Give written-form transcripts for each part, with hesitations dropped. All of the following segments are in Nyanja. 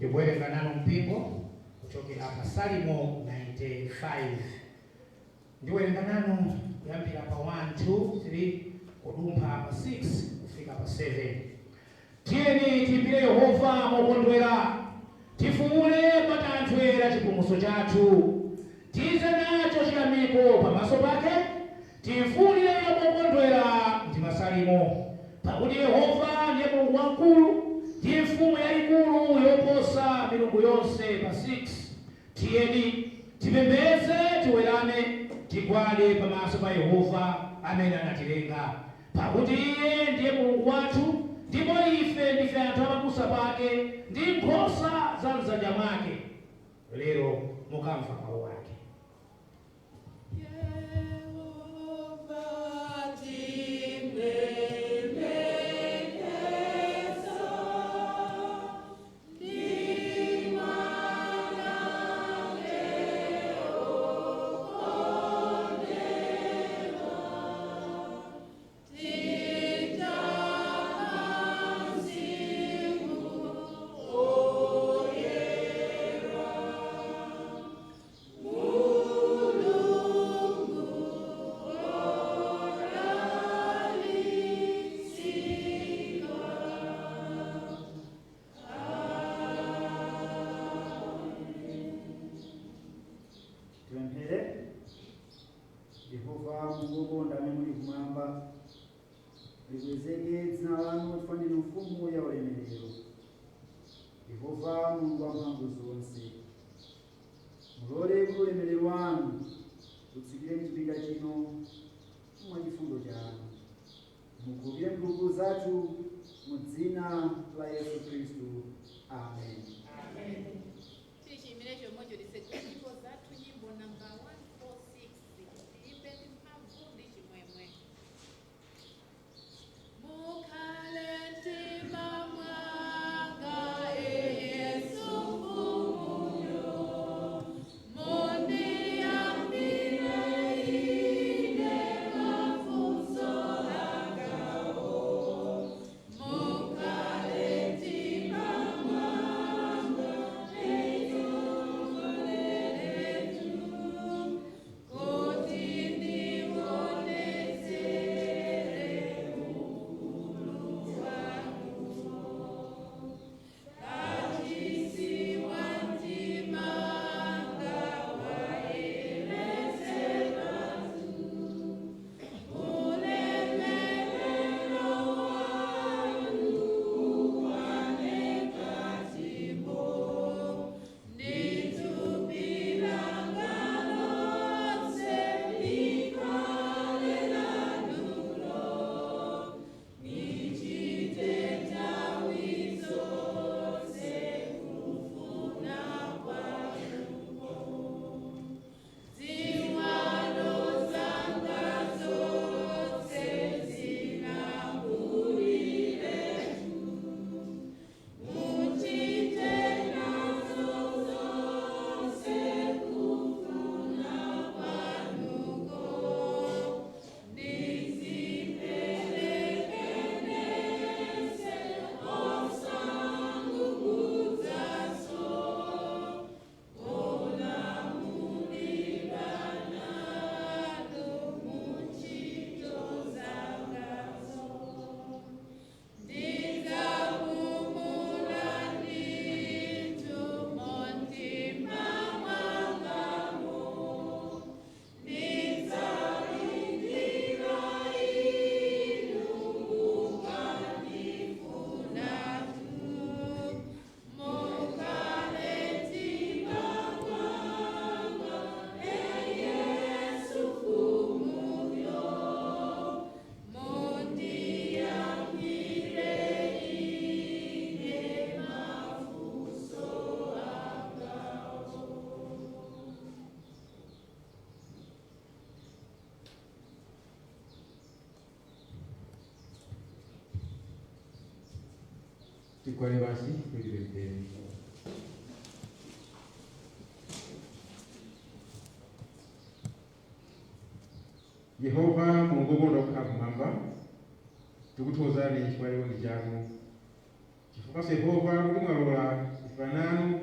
Ndikuwerenga nanu mpingo kuchokera pa Salimo 95. Ndiwerenga nanu kuyambira pa 1, 2, 3 kudumpha pa 6 kufika pa 7. Tiyeni tiimbire Yehova mokondwera, tifuule pa thanthwe la chipulumutso chathu. Tize nacho chiyamiko pamaso pake, tifuulire mokondwera ndi masalimo. Pakuti Yehova ndiye Mulungu wamkulu, ndi mfumu yayikulu yoposa milungu yonse. Pa 6, tiyeni tipembedze, tiwerame, tigwade pamaso pa Yehova amene anatilenga, pakuti iye ndiye Mulungu wathu, ndipo ife ndife anthu apabusa pake ndi nkhosa za mdzanja mwake. Lero mukamva mawu ake. Yehova timlemekeza, ndi mwana okondedwa, titama Mzimu Oyera, Mulungu odalitsika. Tipemphere. Yehova Mulungu wokonda amene muli kumwamba, likwezeke dzina lanu chifukwa ndinu mfumu ya ulemerero. Yehova Mulungu wamphamvu zonse, mulole kuti ulemerero wanu utsikire mchipinda chino mwa chifundo chanu. Mukhululukire mphulupulu zathu mu dzina la Yesu Khristu, amen. Tichiyimire chomwecho, titsegule nyimbo zathu, nyimbo namba 146, tiyimbe ndi mphamvu ndi chimwemwe. Mukhale mtima mwanga, Yesu mfumuyo, mundiyankhire ine mafunso angawo. Mukhale mtima mwanga, nditsogoleretu, kuti ndionetsere ukulu wanuwo. Kachisi wa mtima wanga wayeretsedwatu, ulemerero wanu ukwane mkatimo, ndi thupi langa lonse likhale lanulo, nichite nthawi zonse kufuna kwanuko. Ziwalo zanga zonse zilambuliretu, muchite nazo zonse kufuna kwanuko. Ndizipereke nense osang'ung'udzaso, olamulidwa nanu muntchito zangazo. Ndidzapumula ndithu mumtima mwangamo, ndidzalindira inu mukandifunatu. Mukhale mtima mwanga, Yesu mfumuyo, mundiyankhire ine mafunso angawo. Tigwade pansi kuti tipemphere. Yehova Mulungu wokonda kukhala kumwamba, tikuthokozani chifukwa chikondi chanu. Chifukwanso Yehova kuti mwalola ife nanu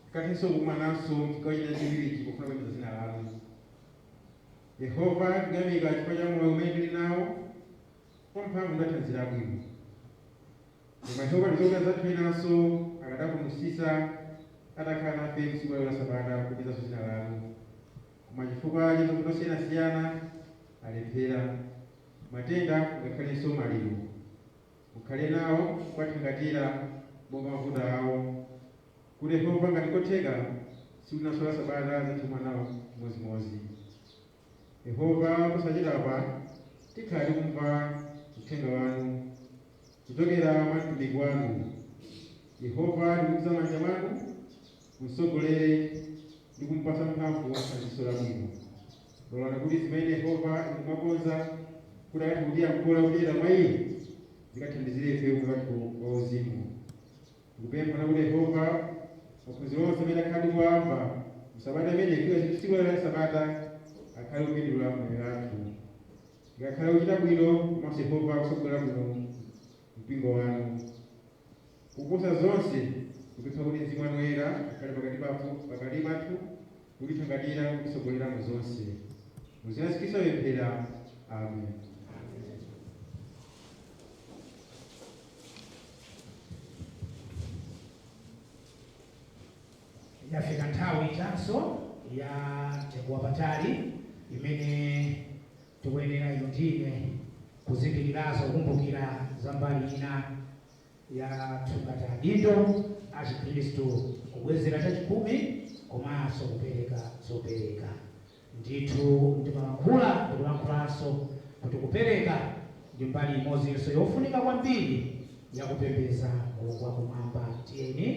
tikathenso kukumananso mchigawo china chiwirichi pofuna kupembedza dzina lanu. Yehova, tikuyamika chifukwa cha moyo umene tili nawo kwa mphamvu ndi thanzi labwino. Koma Yehova, ndizokuti anzathu enanso akadafunitsitsa atakhala nafe tsiku la Sabata kupembedzanso dzina lanu, koma chifukwa cha zovuta zosiyanasiyana alephera, matenda ngakhalenso maliro. Mukhale nawo kuwathangatira monga mavuto awo, kuti Yehova, ngati kotheka, tsiku linanso la Sabata adzathe nawo chimodzimodzi. Yehova, posachedwapa tikhala tikumva uthenga wanu kuchokera mwa mtumiki wanu. Yehova, tikukuza manja mwanu, musogolere ndi kumpasa mphamvu thandizo labwino. Lolani kuti zimene Yehova inu mwakonza kuti akathe kutiyankhula kuchokera mwa iye zikathandizire ife moyo wa uzimu. Tikupempha kuti Yehova, maphunziro onse amene akhala tikuwamva msabata imene ifika tsiku la Sabata akhale kupindula moyo wathu, ngakhale kuchita bwino komanso Yehova kusogolera bwino mpingo wanu. Kuposa zonse, kupempha kuti Mzimu wanu Woyera akhale pakati pathu, pakati pathu, kutithangatira, kutisogolera mu zonse. Muzina Yesu Khristu apemphera, amen. Yafika nthawi chanso ya mtengo wapatali imene tikuyenera ino ndine kuzindikirazo, kukumbukira za mbali ina ya ngati adindo a Chikhristu, kubwezera chachikhumi komanso kupereka zopereka. Ndithu ndimalankhula, ndikulankhulanso kuti kupereka ndi mbali imodzinso yofunika kwambiri yakupembedza Mulungu wakumwamba. Tiyeni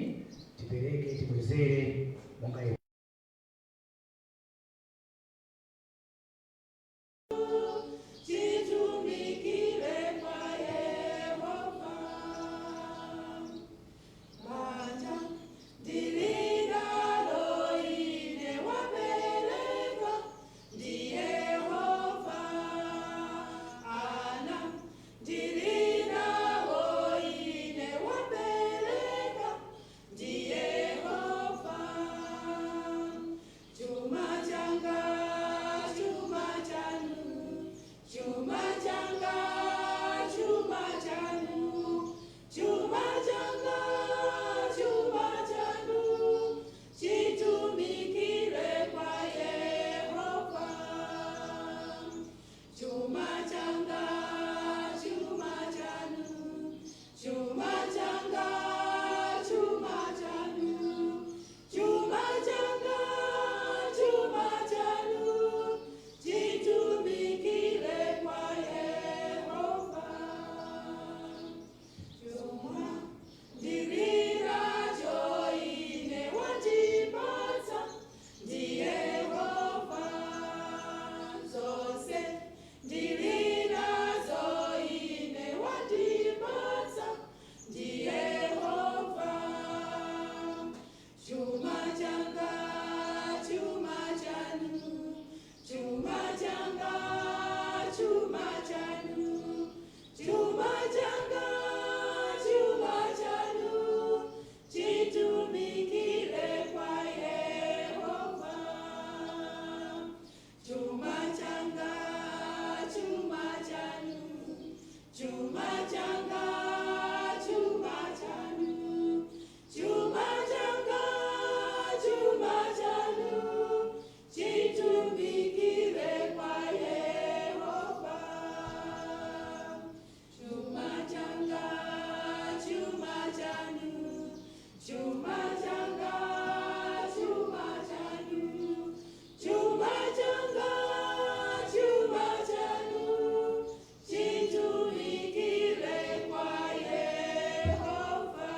tipereke, tibwezere monga Chitumikire kwa Yehova. Banja ndililalo ine wapereka ndi Yehova. Ana ndilinawo ine wapereka ndi Yehova. Chuma changa, chuma chanu, chuma changa, chuma chanu, chuma changa, chuma chanu, chitumikire kwa Yehova. Chuma changa, chuma chanu, chuma changa, chuma chanu, chuma changa, chuma chanu, chitumikire kwa Yehova. Chuma ndilinacho ine wandipatsa ndi Yehova. Zonse ndilinazo ine wandipatsa ndi Yehova. Chuma changa, chuma chanu, chuma changa, chuma chanu, chuma changa, chuma chanu, chitumikire kwa Yehova. Chuma changa, chuma chanu, chuma changa, chuma chanu, chuma changa, chuma chanu, chitumikire kwa Yehova. Chuma changa, chuma chanu, chuma changa, chuma chanu, chuma changa, chuma chanu, chitumikire kwa Yehova.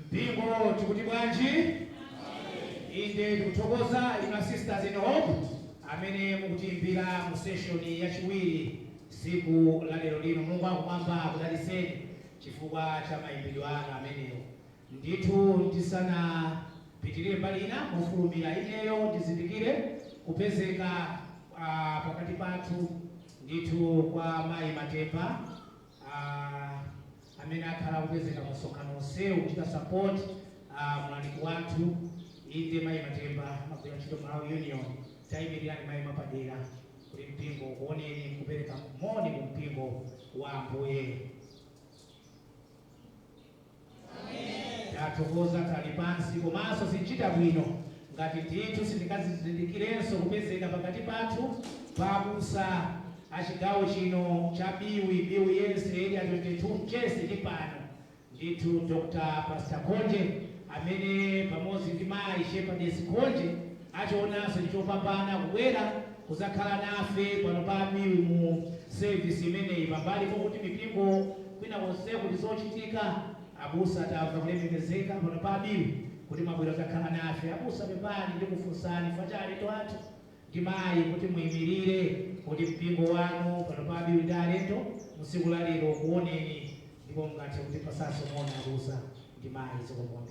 Mpingo, tikuti bwanji? Inde, tikuthokoza inu Sisters in Hope amene mukutiimbira mu session yachiwiri siku la lero lino. Mulungu akumwamba akudalitseni chifukwa cha mayimbidwe anu amenewo. Ndithu, ndisanapitirire mbali ina mofulumira, ineyo ndizindikire kupezeka pakati pathu. Ndithu kwa mayi Matemba, amene akhala kupezeka msonkhano onsewu kuchita support mlaliki wathu. Inde, mayi Matemba amagwira ntchito Malawi Union. Tayimirirani mayi mwapadera kuti mpingo ukuoneni, kupereka moni ku mpingo wa Ambuye. Tathokoza. Tali pansi, komanso sinchita bwino ngati ndithu sindingazizindikirenso kupezeka pakati pathu pabusa achigawo chino cha Biwi, Biwi yense, area 22, Mchesi ndi pano ndithu Dr. Pastor Khonje, amene pamodzi ndi mayi Shepherdess Khonje achionanso ndichopambana kubwera kuzakhala nafe pano pa Biwi mu service imeneyi. Pambali pokuti mipingo kwina konseku ndizochitika, abusa, tamva kulemekezeka pano pa Biwi kuti mwabwera kuzakhala nafe. Abusa, pepani ndikufunsani facha alendo athu ndi mayi kuti muyimirire kuti mpingo wanu pano pa Biwi ndi alendo musiku la lero kuoneni, ndipo mungathe kutipasanso moni, abusa ndi mayi. Zikomo.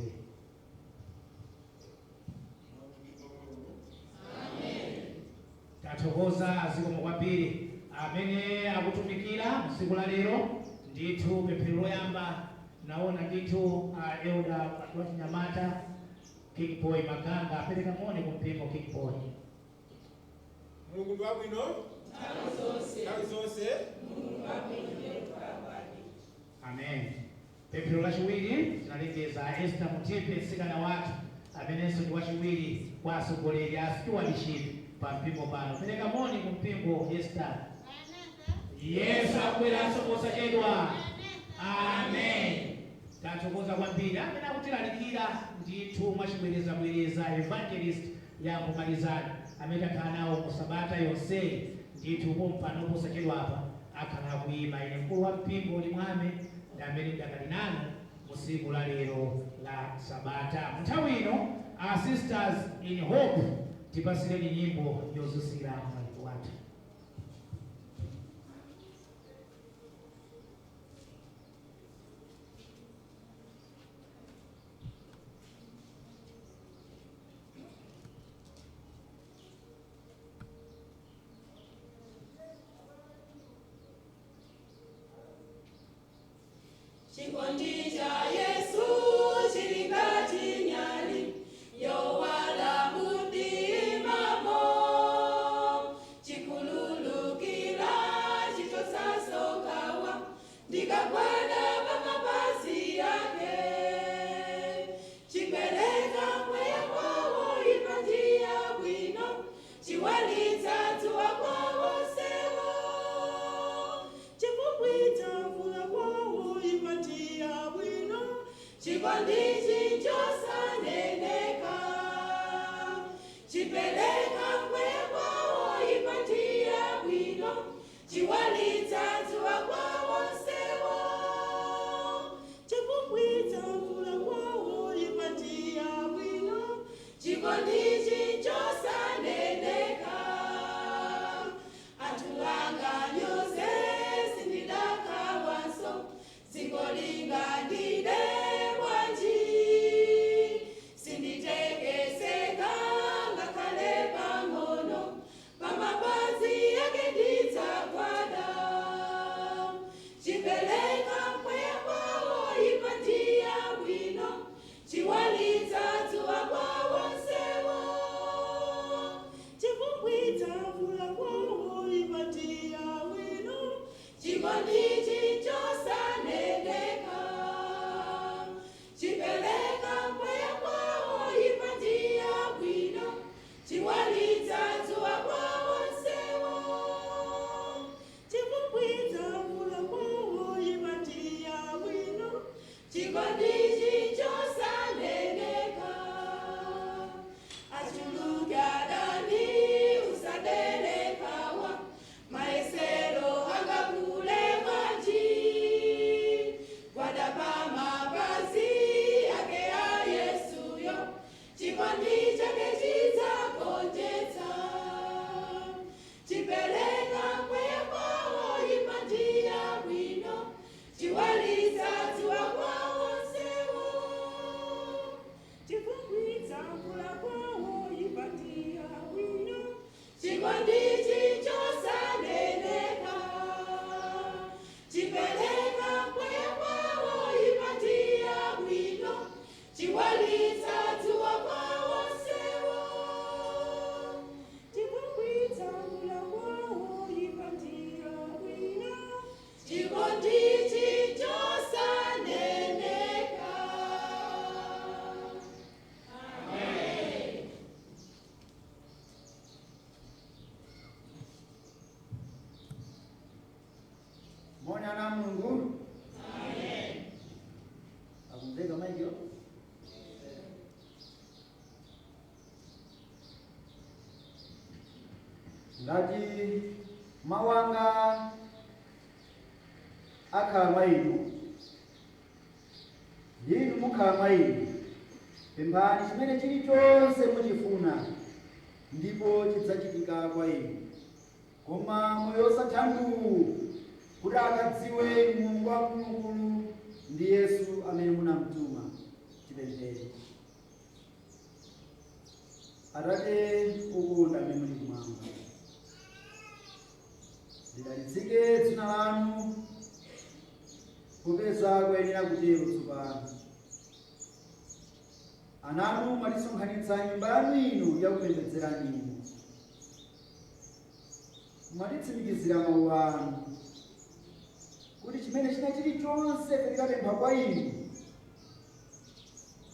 Tathokoza, zikomo kwambiri. Amene akutumikira msiku la lero ndithu, pemphero loyamba naona ndithu elder wa chinyamata King Boy Maganga apereka moni ku mpingo. King Boy. Mulungu ndi wabwino nthawi zonse. Amen. Pemphero lachiwiri tinalengeza Esther Mutipe, mtsikana wathu amenenso ndi wachiwiri kwa atsogoleri a stewardship pa mpingo pano. Pereka moni ku mpingo, Esther. Yesu akubweranso posachedwa. Amen. Tathokoza kwambiri. Amene akutilalikira ndithu mwachibwerezabwereza, evangelist Yankumalizani, amene takhala nawo mu sabata yonseyi ndithu, pompano posachedwa apa akhala akuyima. Ine mkulu wa mpingo Limwame ndi amene ndakali nanu mu tsiku la lero la sabata. Mu nthawi ino, our Sisters in Hope, tipasireni nyimbo yozusira mlaliki wathu. Chikondi cha Yesu chili ngati nyali yowala mumdimamo, chikhululukira, chichotsa nkhawa, ndikagwada pamapazi yake. Chipereka mpweya kwawo ipanjiya bwino, chiwalitsa dzuwa kwawo sewo, Chivumbwitsa mvula kwawo ipatiya. Ngati mawu anga akhala mwa inu, ndinu mukhala mwa inu, pemphani chimene chilichonse muchifuna, ndipo chidzachitika kwa inu. Koma moyo osatha nduwu, kuti akadziwe Mulungu wamkulukulu ndi Yesu amene munamtuma. Tipemphere. Atate okonda amene muli kumwamba, lidalitsike dzina lanu, popeza kuyenera kutero. Tsopano ananu mwatisonkhanitsa nyumba yanu ino yakupembedzerani inu. Mwatitsimikizira mawu anu kuti chimene china chilichonse tikapempha kwa inu,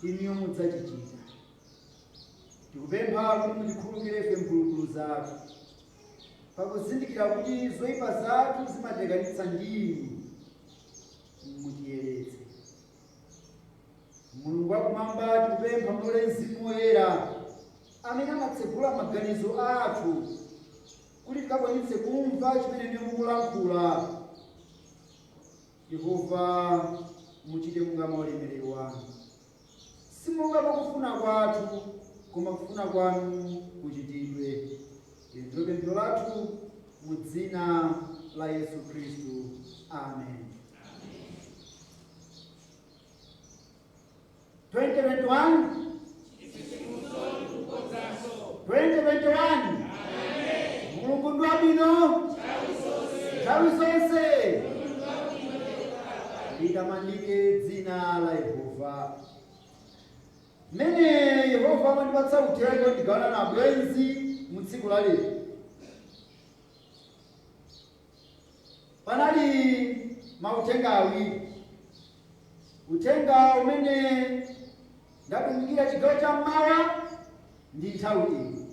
inuyo mudzachichita. Tikupempha kuti mutikhululukire ife mphulupulu zathu, pakuzindikira kuti zoyipa zathu zimatilekanitsa ndi inu. Mutiyeretse. Mulungu wakumwamba, tikupempha mulole Mzimu Woyera amene amatsegula maganizo athu kuti tikakwanitse kumva chimene ndiye mukulankhula. Yehova, muchite monga mwa ulemerero wanu, si monga mwakufuna kwathu, koma kufuna kwanu kuchitidwe. Ili ndilo pemphero lathu mu dzina la Yesu Khristu, amen. 2021, 2021. Mulungu ndi wabwino nthawi zonse. Litamandike dzina la Yehova. Mmene Yehova amandipatsa uthenga ndigawana na abwenzi mu tsiku la lero, panali mauthenga awiri. Uthenga umene ndatumikira chigawo cha mmawa ndi nthawi ino,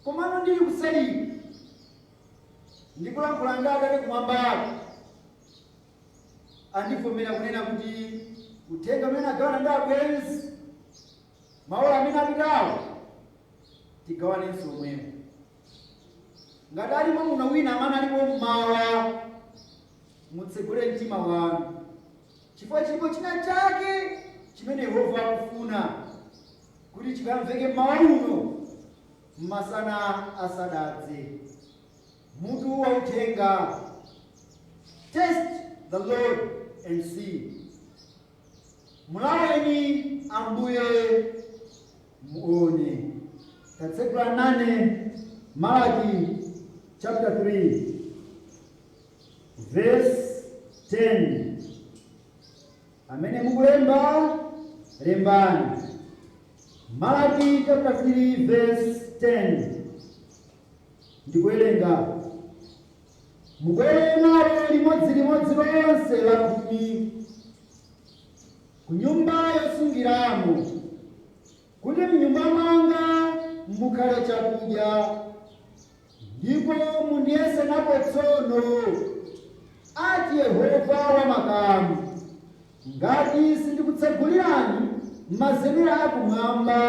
komano ndili kuselika ndikulankhula ndi Atate kumwambako, andivomera kunena kuti uthenga umene agawana ndi abwenzi maola amene apitawo tigawanenso omwewo. Ngati alimo muno wina amene alipo mmawa, mutsegule mtima wanu, chifukwa chilipo china chake chimene Yehova akufuna kuti chikamveke mmawa uno, masana asadadze. Mutu wa uthenga: "Test the Lord and See", mulaweni Ambuye muone. Tatsegula nane Malaki chapter 3 verse 10. Amene mukulemba, lembani Malaki chapter 3 verse 10. Ndikuwerenga: "Mubwere nalo limodzilimodzi lonse la khumi ku nyumba yosungiramo, kuti mnyumba mwanga mukhale chakudya, ndipo mundiyese napo tsono, ati Yehova wamakamu, ngati sindikutsegulirani mazenera akumwamba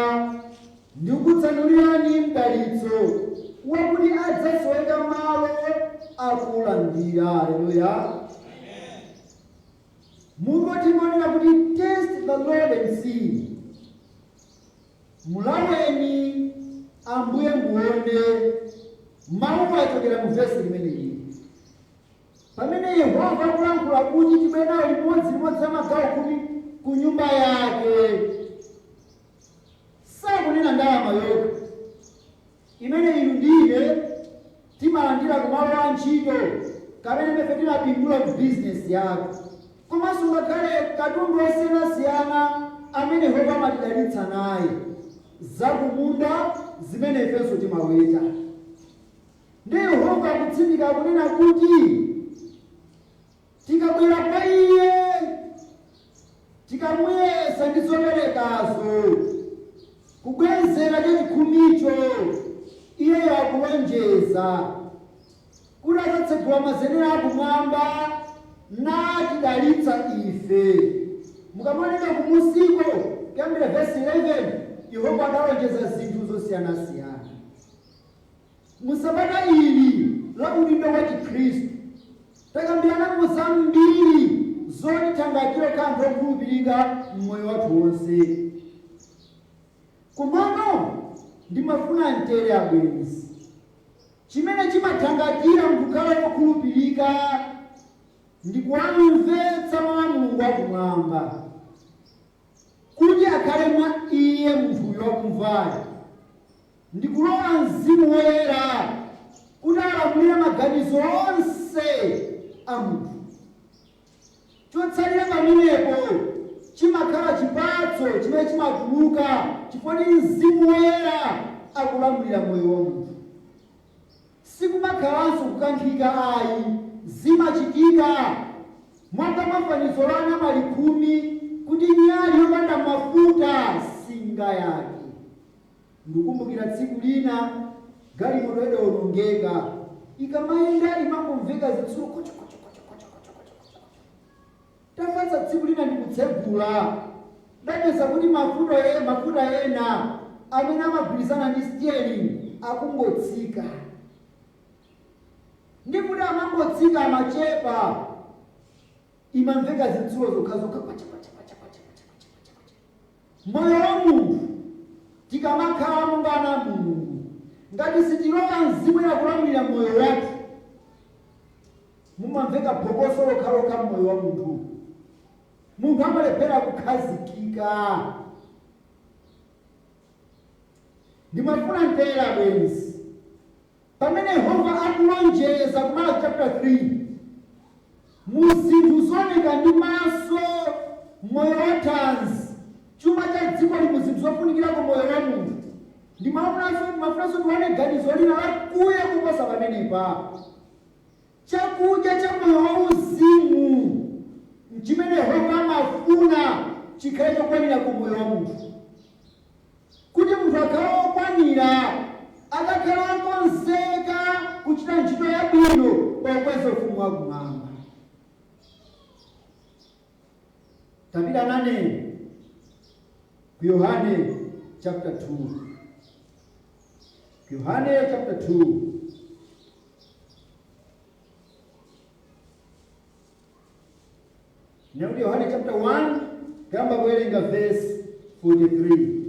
ndikutsanulirani mdalitso wakuti adzasoweka malo akulandira." Haleluya! Mutu timaonera kuti "Test the Lord and See", mulaweni Ambuye muone. Mawu achokera mu vesi limeneli pamene Yehova akulankhula kuti tibwere nawo limodzi limodzi la magawo 10 ku nyumba yake. Sakunena ndalama yokha imene inu ndine timalandira kumalo a ntchito kapena ife timapindula ku bizinesi yako, komanso ngakhale katundu osiyanasiyana amene Yehova amatidalitsa naye, zakumunda zimene ifenso timaweta. Ndi Yehova akutsindika kunena kuti tikabwera kwa iye, tikamuyesa ndi zoperekazo, kubwezera chachikhumicho, iyeyo akulonjeza kuti adzatsegula mazenera akumwamba natidalitsa ife. Mukamaoneka kumusiko kuyambira vesi 11, Yehova adalonjeza zinthu zosiyanasiyana. Musabata ili la udindo wa Chikhristu takambiranapo zambiri zotithangatira kukhala anthu okhulupirika mmoyo wathu wonse. Komano ndimafuna mtere abwenzi, chimene chimathangatira mkukhala wokhulupirika ndi kuwamvetsa mawu a Mulungu wakumwamba, kuti akhale mwa iye munthuyo wakumvayo, ndi kulola Mzimu Woyera kuti alamulire maganizo onse a munthu. Chotsalira pamenepo chimakhala chipatso chimene chimatuluka chifukwa Mzimu Woyera akulamulira moyo wa munthu. Sikumakhalanso kukankhika ayi, zimachitika monga mafanizo la anamwali 10 kuti nyali yopanda mafuta singa yake. Ndikumbukira tsiku lina galimoto idawonongeka, ikamayenda imangomveka zitsulo kocho kocho kocho kocho kocho kocho kocho. Tafatsa tsiku lina ndikutsegula, ndapeza kuti mafuta ena amene amagwirizana ndi steering akungotsika, ndikuti amangotsika amachepa, imamveka zitsulo zokhazokha kwacha kwacha kwacha kwacha kwacha kwacha kwacha kwacha. Moyo wa munthu tikamakhala monga ana a Mulungu, ngati sitilola Mzimu yakulamulira moyo wathu, mumamveka phokoso lokhalokha mmoyo wa munthu. Munthu amalephera kukhazikika. Ndimafuna mtera bwenzi, pamene Yehova akulonjeza ku Malaki chapter 3, mu zinthu zooneka ndi maso, moyo wa thanzi, chuma cha dziko li, mu zinthu zofunikirako moyo wa munthu, ndimafunanso tione ganizo lina lakuya kuposa pamenepa. Chakudya cha moyo wa uzimu chimene Yehova amafuna chikhale chokwanira ku moyo wa munthu, kuti munthu akhale wokwanira, akakhale wokonzeka kuchita ntchito yabwino pokweza ufumu wakumwamba. Tapita nane ku Yohane chapter 2. Yohane chapter 2. Nyakuti Yohane chapter 1 kamba kuwerenga verse 43.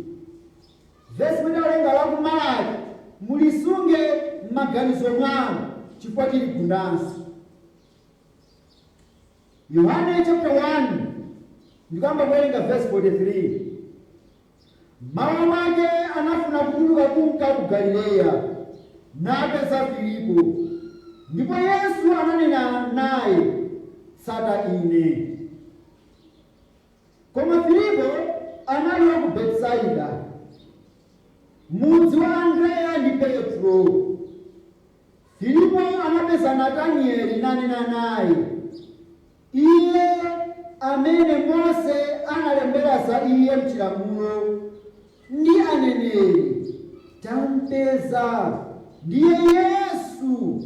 Verse imene awerenga la ku Malaki, mulisunge m'maganizo mwanu chifukwa chili gundanso. Yohane chapter 1 ndikamba kuwerenga verse 43. Mawu mwake anafuna kutuluka kunka ku Galileya, napeza Filipo, ndipo Yesu ananena naye, tsata ine. Koma Filipo anali wa ku Betsaida, mudzi wa Andreya ndi Petro. Filipo anapeza Natanieli nanena naye, iye amene Mose analembera za iye mchilamulo ndi aneneri, tampeza, ndiye Yesu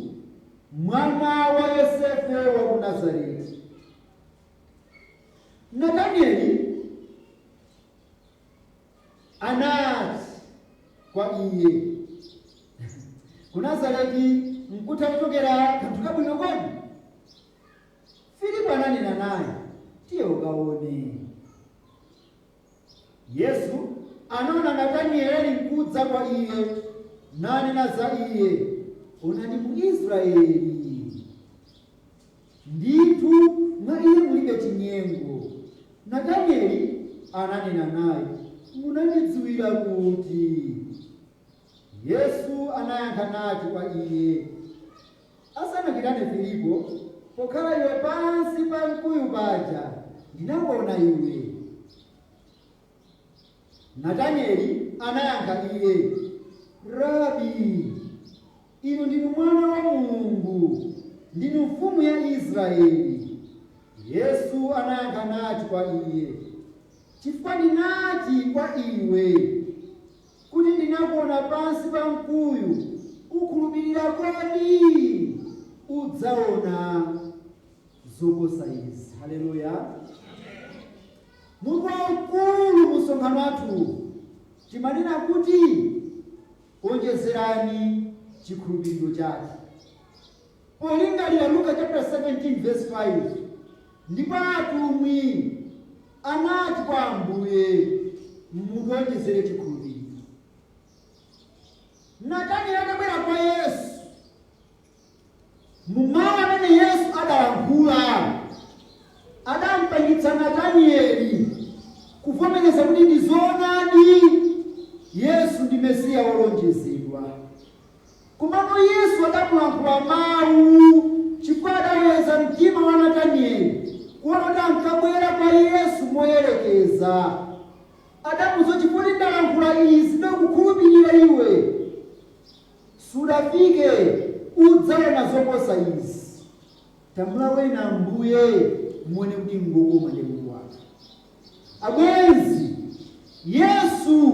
mwana wa Yosefe wa ku Nazareti. Natanieli anati kwa iye, ku Nazareti nkutha kuchokera kanthu kabwino kodi? Filipo ananena naye, tiye ukaone. Yesu anaona Natanieli nkudza kwa iye, nanena za iye, onani mu Israeli, ndithu mwa iye mulibe chinyengo. Natanieli ananena naye, munandidziwira kuti? Yesu anayankha nati kwa iye, asanakuyitane Filipo, pokhala iwe pansi pa mkuyu paja, ndinakuona iwe. Natanieli anayankha iye, Rabi, inu ndinu mwana wa Mulungu, ndinu mfumu ya Israeli. Yesu anayankha nati kwa iye, chifukwa ndinati kwa iwe kuti ndinakuona pansi pa mkuyu, ukhulupirira kodi? Udzaona zoposa izi. Haleluya. Mutu waukulu musonkhano wathu timanena kuti onjezerani Chikhulupiriro chake. Polingalira Luka chapter 17 verse 5, ndipo atumwi anati kwa Ambuye, "Mutionjezere chikhulupiriro." Natanieli atabwera kwa Yesu, mumawu amene Yesu adalankhula adampangitsa Natanieli kuvomereza kuti ndi zoonadi, Yesu ndi Mesiya wolonjezedwa. Komano Yesu adamulankhula mawu chifukwa adaweza mtima wa Natanieli kuona kuti ankabwera kwa Yesu moyerekeza. Adamuza, "Chifukwa ndalankhula izi ndikukhulupirira iwe, sudafike, udzaona zoposa izi. Tamulawena Ambuye, muone kuti ngokoma ndi Mulungu wake." Abwenzi, Yesu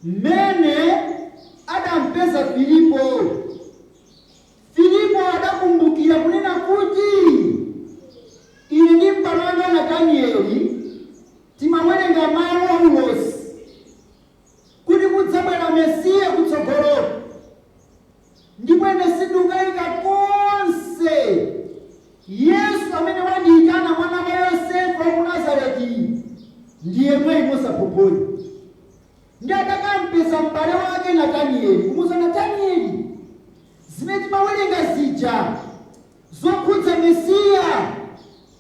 mmene adampeza Filipo, Filipo adakumbukira kunena kuti, "Ine ndi m'bale wanga Natanieli timawerenga mawu a ulosi kuti kudzabwera Mesiya kutsogoloko, ndipo ine sindikukayika konse, Yesu amene wandiyitana, mwana wa Yosefe wa ku Nazareti, ndiye mwayi mosaphophonya." Ndi adakampeza m'bale wake Natanieli kumuza, "Natanieli, zimene timawerenga zija zokhudza Mesiya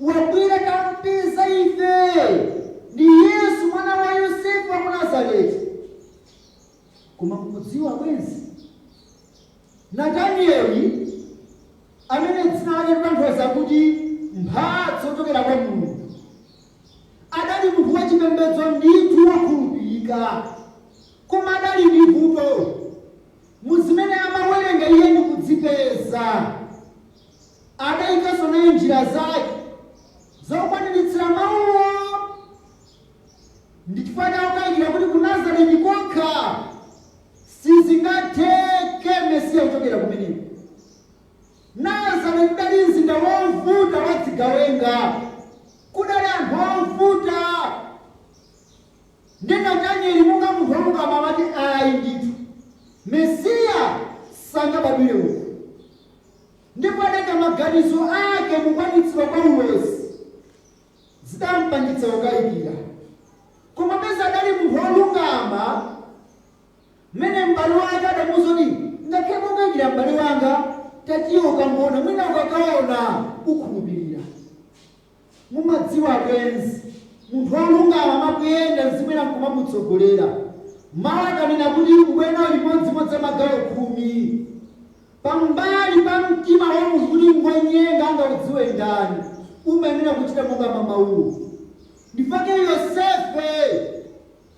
wabwera, tampeza ife, ndi Yesu mwana wa Yosefe wa ku Nazareti." Koma mukudziwa bwenzi, Natanieli amene dzina lake litanthauza kuti mphatso yochokera kwa Mulungu, adali munthu wachipembedzo ndithu, wokhulupirika, koma adali ndi vuto muzimene amawerenga iye ndi kudzipeza. Adayikanso naye njira zake zokwaniritsira mawuwo, ndi chifukwa chakukayikira kuti ku Nazareti kokha sizingatheke Mesiya kuchokera kumeneko. Nazareti udali mzinda wovuta wa zigawenga, kudali anthu ovuta. Ndi Natanieli monga munthu wolungama amati, "Ayi ndithu, Mesiya sangabadwire uku." Ndipo adayika maganizo ake mukwanitsidwa kwa ulosi, zidampangitsa kukayikira. Koma peza adali munthu wolungama, mmene m'bale wake adamuwuza kuti, "Ngakhale kukayikira m'bale wanga, tatiye ukangoona, mwina ukakaona ukhulupirira." Mumadziwa bwenzi, munthu wolungama amakuyenda, mzimwera nkumamutsogolera. Mawu akanena kuti ubweno limodzimodzi amagawo 10 pambali pa mtima wa munthu kuti ngonyenga angaudziwe ndani, umayenera kuchita monga mamawuwo. Ndifake Yosefe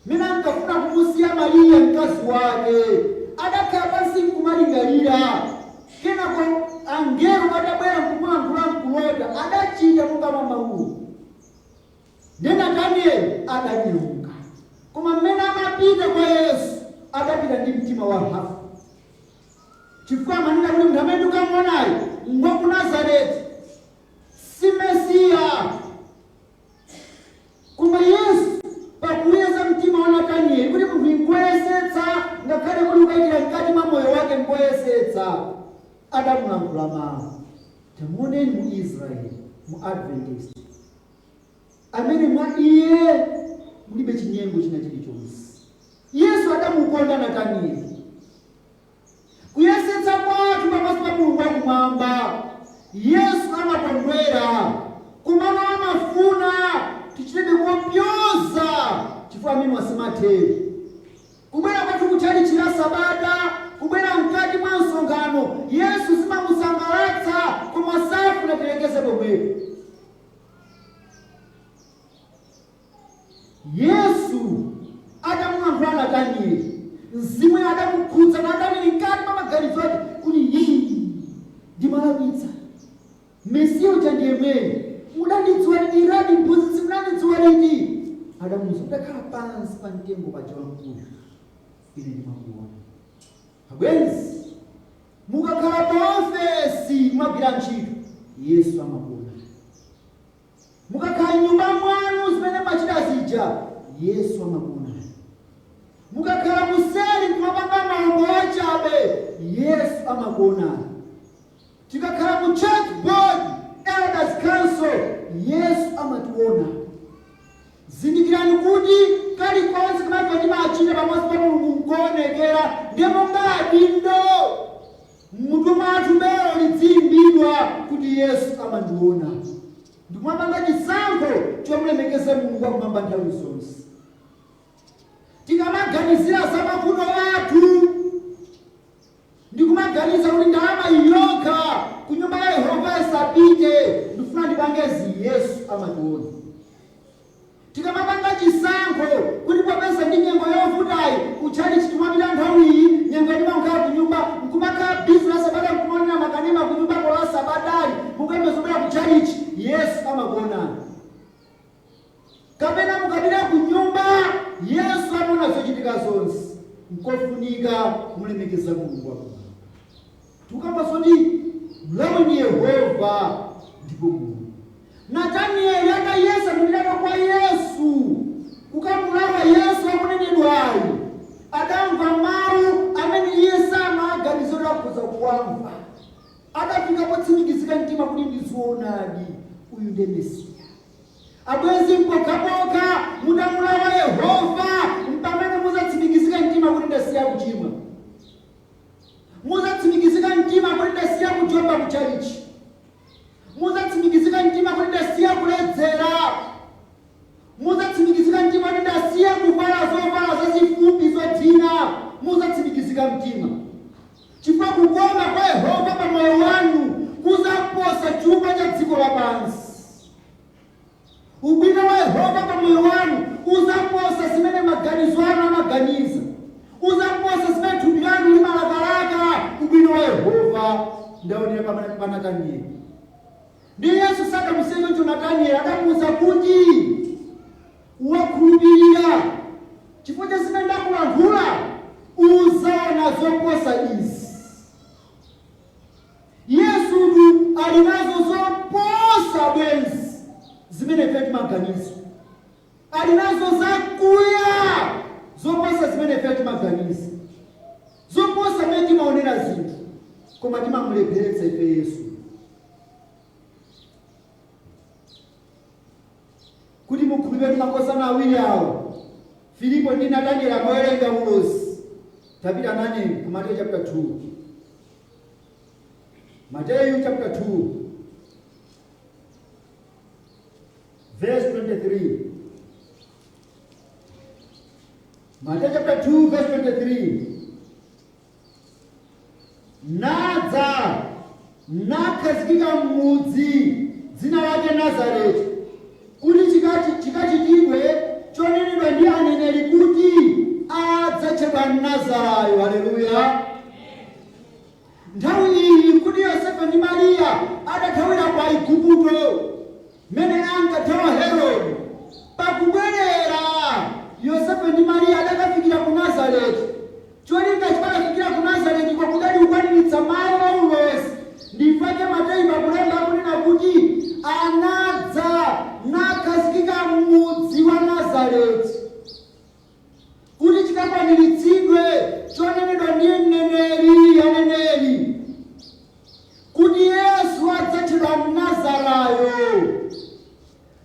mene ankafuna kumusiya Mariya mkazi wake, adakhala pansi nkumalingalira. Kenako angelo atabwera nkumulankhula nkulota, adachita monga mamawuwo. Ndi Natanieli adanyamuka, koma mmene amapita kwa Yesu adapita ndi mtima wa hafu, chifukwa amanena kuti munthu amene ndikamuonayo ngwa ku Nazareti, si Mesiya. Koma Yesu pakuyeza mtima wa Natanieli kuti munthu nkoyesetsa, ngakhale kuti ukayikira mkati mwa moyo wake nkoyesetsa, adamulankhula mawu, "Tamuoneni mu Israeli, mu Adventist, amene mwa iye mulibe chinyengo china chilichonse." Yesu adamukonda Natanieli. Kuyesetsa kwathu pamaso pa Mulungu wakumwamba, Yesu amakondwera, komano amafuna tichitebe kopyoza, chifukwa amene wasimathero kubwera kwathu kutchalitchi la Sabata, kubwera mkati mwa msonkhano, Yesu zimamusangalatsa, koma safuna tilekeze pomwepo. Yesu atamulankhula Natanieli, mzimu adamukhudza Natanieli mkati mwa maganizo ake kuti, "Yii, ndimalakwitsa, Mesiya uja ndiye mwene. Mudandidziwa liti radi, mphunzitsi? Mudandidziwa liti?" Adamuwuza, "Udakhala pansi pa mtengo paja wamkuyu, ine ndimakuona." Abwenzi, mukakhala pa ofesi mwagwira ntchito, Yesu amakuona. Mukakhala m'nyumba mwanu, zimene machita zija, Yesu amakuonani. Mukakhala kuseri kumapanga maumbo achabe, Yesu amakuonani. Tikakhala mu church board, elders council, Yesu amationa. Zindikirani kuti kalikonse kamene timachita pamaso pa Mulungu nkoonekera, ndiye monga adindo mmutu mwathu belo lidziyimbidwa kuti Yesu amandiona. Ndikumapanga chisankho chomulemekeza Mulungu wakumwamba nthawi zonse. Tikamaganizira za mavuto athu, ndikumaganiza kuti ndalama yokha ku nyumba ya Yehova isapite, ndifuna ndipangezi, Yesu amationa. Tikamapanga chisankho kuti popeza ndi nyengo yovutayi, kutchalitchi chitimapita nthawi iyi, nyengo timakhala ku nyumba nkumakhala busy la sabata, nkumaonera makanema ku nyumba kola sabatali, mukuyembekeza kubwera kutchalitchi, Yesu amakuonani. Kapena mukapita ku nyumba, Yesu amaona zochitika zonse. Nkofunika kumulemekeza Mulungu wakumwamba. Tikamba zoti mlaweni Yehova ndipo Mulungu. Natanieli atayesa kupitako kwa Yesu kukamulawa Yesu akunenedwayo, adamva mawu amene iye samaganiza kuti akhoza kuwamva. Adafika potsimikizika mtima kuti ndizoonadi, uyu ndiye Mesiya. Abwenzi, mpokhapokha mutamulawa Yehova mpamene muzatsimikizika mtima kuti ndasiya kuchimwa, muzatsimikizika mtima kuti ndasiya kujomba kutchalitchi, muzatsimikizika mtima kuti ndasiya kuledzera, muzatsimikizika mtima kuti ndasiya kuvala zovala zazifupi zothina. Muzatsimikizika mtima chifukwa kukoma kwa Yehova pa moyo wanu kuzaposa chuma cha dziko lapansi. Ubwino wa Yehova pa moyo wanu uzaposa zimene maganizo anu amaganiza, uzaposa zimene thupi lanu limalakalaka. Ubwino wa Yehova ndaonera pa Natanieli. Ndi Yesu sadamusiye choncho Natanieli, adamuwuza kuti wakhulupirira chifukwa cha zimene ndakulankhula, uzaona zoposa izi. Yesutu ali nazo zoposa bwenzi zimene ife timaganiza, ali nazo zakuya zoposa zimene ife timaganiza, zoposa mmene timaonera zinthu, koma timamulepheretsa ife Yesu. Kuti mukhulupirire makosana awiri awo, Filipo ndi Natanieli, amawerenga ulosi. Tapita nane ku Mateyu chapter 2, Mateyu chapter 2 verse 23, Mateyu chapter 2 verse 23. Nadza nakhazikika m'mudzi dzina lake Nazareti, kuti chikachitidwe chonenedwa ndi aneneri kuti adzatchedwa Nazarayo. Haleluya! Nthawi iyi kuti Yosefe ndi Mariya adathawira kwa Igupto mmene ankathawa Herode. Pakubwerera Yosefe ndi Mariya adakafikira ku Nazareti. Cholinga chipakafikira ku Nazareti kwakudali kukwaniritsa mawu a ulosi. Ndipake Mateyu pakulemba akunena kuti anadza nakhazikika m'mudzi wa Nazareti kuti chikakwaniritsidwe chonenedwa ndi mneneri, aneneri, kuti Yesu adzatchedwa Nazarayo.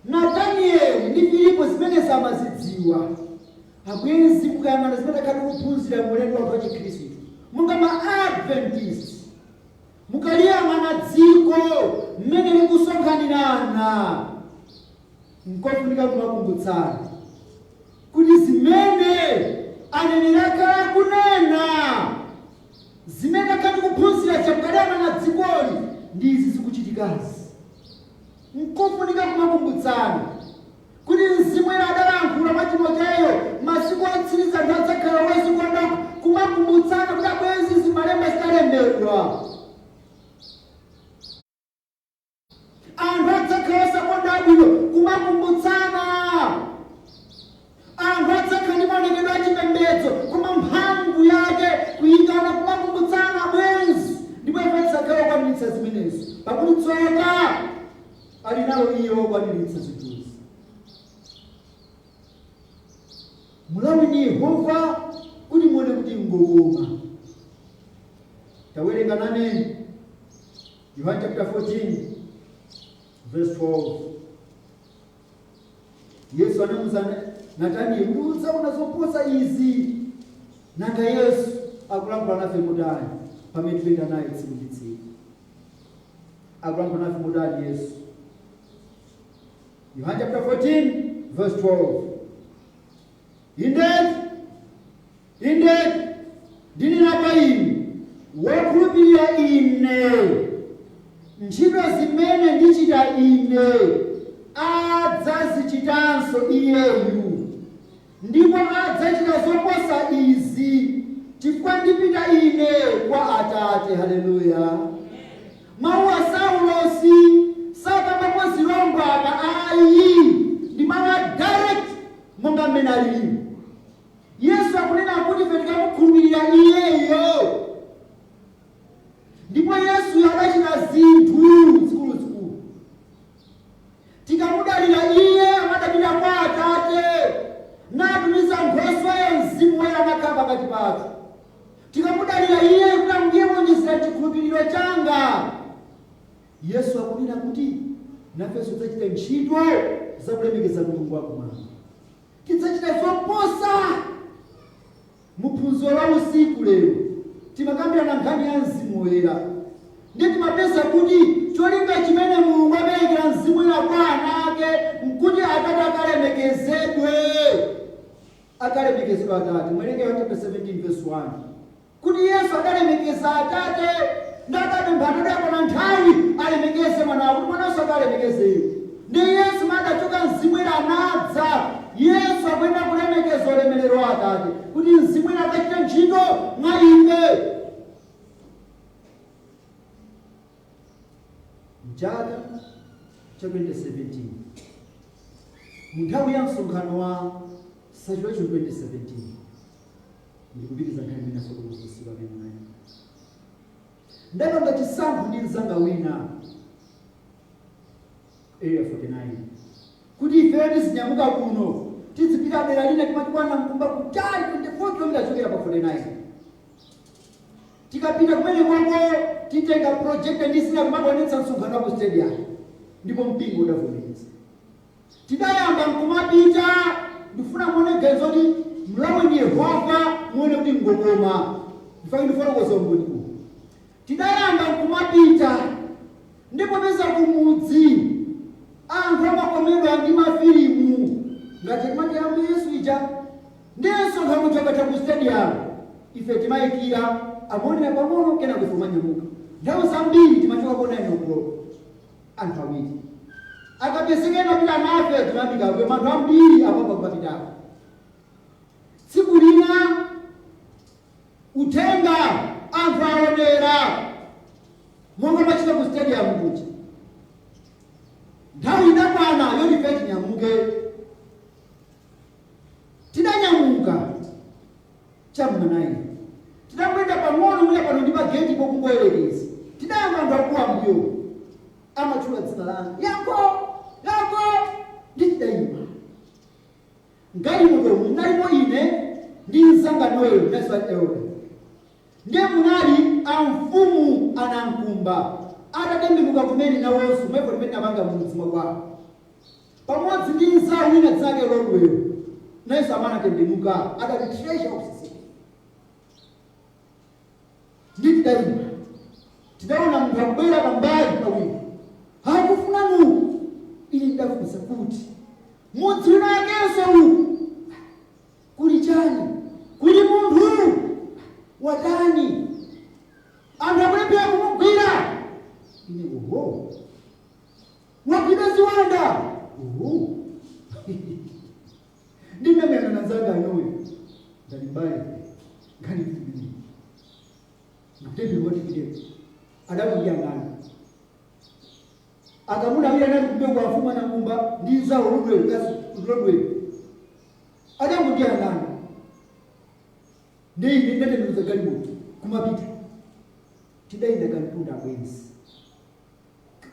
Natanieli ndi Filipo zimene samazidziwa. Abwenzi, mukayang'ana zimene takhala tikuphunzira mulendo wathu wa Chikhristu monga ma Adventist, mukaliyang'ana dziko mmene likusonkhanirana, nkofunika kumakumbutsana kuti zimene aneneri akhala kunena, zimene takhala tikuphunzira chamukaliyang'ana dzikoli, ndi izi zikuchitikazi. Nkofunika kumakumbutsana kuti Mzimu Woyera adalankhula mwa Timoteyo, masiku otsiriza anthu adzakhala odzikonda. Kumakumbutsana kuti abwenzi, zimalemba zitalembedwa, anthu adzakhala osakonda abwino. Kumakumbutsana anthu adzakhala ndi maonekedwe achipembedzo koma mphamvu yake kuyikana. Kumakumbutsana bwenzi, ndipo ife tidzakhala okwaniritsa zimenezo, pakuti tsoka ali nalo iye wokwaniritsa zinthuzi. Mulaweni Yehova. Kuti muone kuti ngokoma. Tawerenga nane Yohane chapter 14 verse 12. Yesu anamuuza Natanieli kuti udzaona zoposa izi. Nanga Yesu akulankhula nafe motani pamene tikuyenda naye tsiku ndi tsiku? Akulankhula nafe motani Yesu? Yohane chapter 14 verse 12. "Indeed, indeed, ndinena kwa inu, wokhulupirira ine, ntchito zimene ndichita ine adzazichitanso iyeyu, ndipo adzachita zoposa izi, chifukwa ndipita ine kwa Atate." Haleluya! Mawu a Saulosi sakambapo zilongo apa ayi, ndi mawu a direct monga mmene alili. Yesu akunena kuti ife tikamukhulupirira iyeyo, ndipo Yesu adachita zinthu zikuluzikulu, tikamudalira iye, amadapita kwa Atate natumiza Nkhosweyo, Mzimu Woyera, amakhala pakati pathu. Tikamudalira iye kuti ambuye muonjezera chikhulupiriro changa, Yesu akunena kuti nafenso tidzachita ntchito zakulemekeza Mulungu wakumwamba, tidzachita zoposa. Muphunziro la usiku lero timakambirana nkhani ya Mzimu Woyera, ndi timapeza kuti cholinga chimene Mulungu aperekera Mzimu Woyera kwa ana ake nkuti Atate akalemekezedwe, akalemekezedwe Atate. Mwerenge Yohane chapter 17 verse 1 kuti Yesu adalemekeza Atate ndi adapempha Atate akona nthawi alemekeze mwanawo, kuti mwananso akalemekeze iwo. Ndi Yesu madachoka, Mzimu Woyera anadza. Yesu akuyenera kulemekeza ulemerero wa Atate kuti Mzimu Woyera akachite ntchito mwa ife. Mchaka cha 2017, mu nthawi ya msonkhano wa Saturation 2017, ndikupitiza nkhani imene afotokoza usiku amene nayo, ndapanga chisankho ndi mzanga wina Area 49 kuti ifeyo tizinyamuka kuno tizipita dera lina timati kwa Namkumba, kutali 24 km chokera pa 49. Tikapita kumene kwako titenga projector ndi zina kumakaonetsa msonkhano wa ku stadium, ndipo mpingo udavomereza. Tidayamba nkumapita. Ndifuna muone ganizo kuti mlaweni Yehova, muone kuti ngokoma. Ndifake ndifotokoza umboni uwu. Tidayamba nkumapita, ndipo peza kumudzi anthu amakomedwa ndi mafilimu ngati timati ambu Yesu ija, ndiye msonkhano chakatha ku stadium ife timayikira amaonera pang'ono, kena kufe umanyamuka. Nthawi zambiri timachoka ko 9 o'clock, anthu awiri akapezekena pita nafe timayambika kwe anthu ambiri apapa kumapitako. Tsiku lina uthenga anthu aonera monga machita ku stadium kuja, nthawi inakwana yoti ife tinyamuke. Tidanyamuka cham'ma 9, tidakuyenda pang'ono mwina pano ndi pageti pokungoyerekeza, tidayamba anthu akuwa mbuyo, amatchula dzina langa, "Yako, Yako!" Ndi tidayima ngalimoto munalimo ine ndi mzanga Noel Nelson Elder, ndiye munali amfumu anamkumba atatembenuka kumene nawonso mwepo timene napanga mudzi mwakwawo, pamodzi ndi mzawo wina dzake Lodwell, nayenso amene anatembenuka, adali treasurer of CCAP. Ndi tidayima, tidaona munthu akubwera pambali pawiri, akufunanu. Ine ndidafunsa kuti mudzi wina wakenso uku kuli chani? Kuli munthu watani? Anthu akulephera kumugwira. Ine, "Oho, wagwidwa ziwanda." Oho, ndinamuyang'ana nzanga anoyo, ndali mbali, nkhani zibiri ndikutembera watipiteko, adamuyang'ana akamuna awiri anali kumbuyo kwa mfumu anakumba ndi nzawo Ludwell, kazi Lodwell, adangondiyang'ana. Ndi ine ndatembenuza galimoto kumapita. Tidayenda kamtunda abwenzi,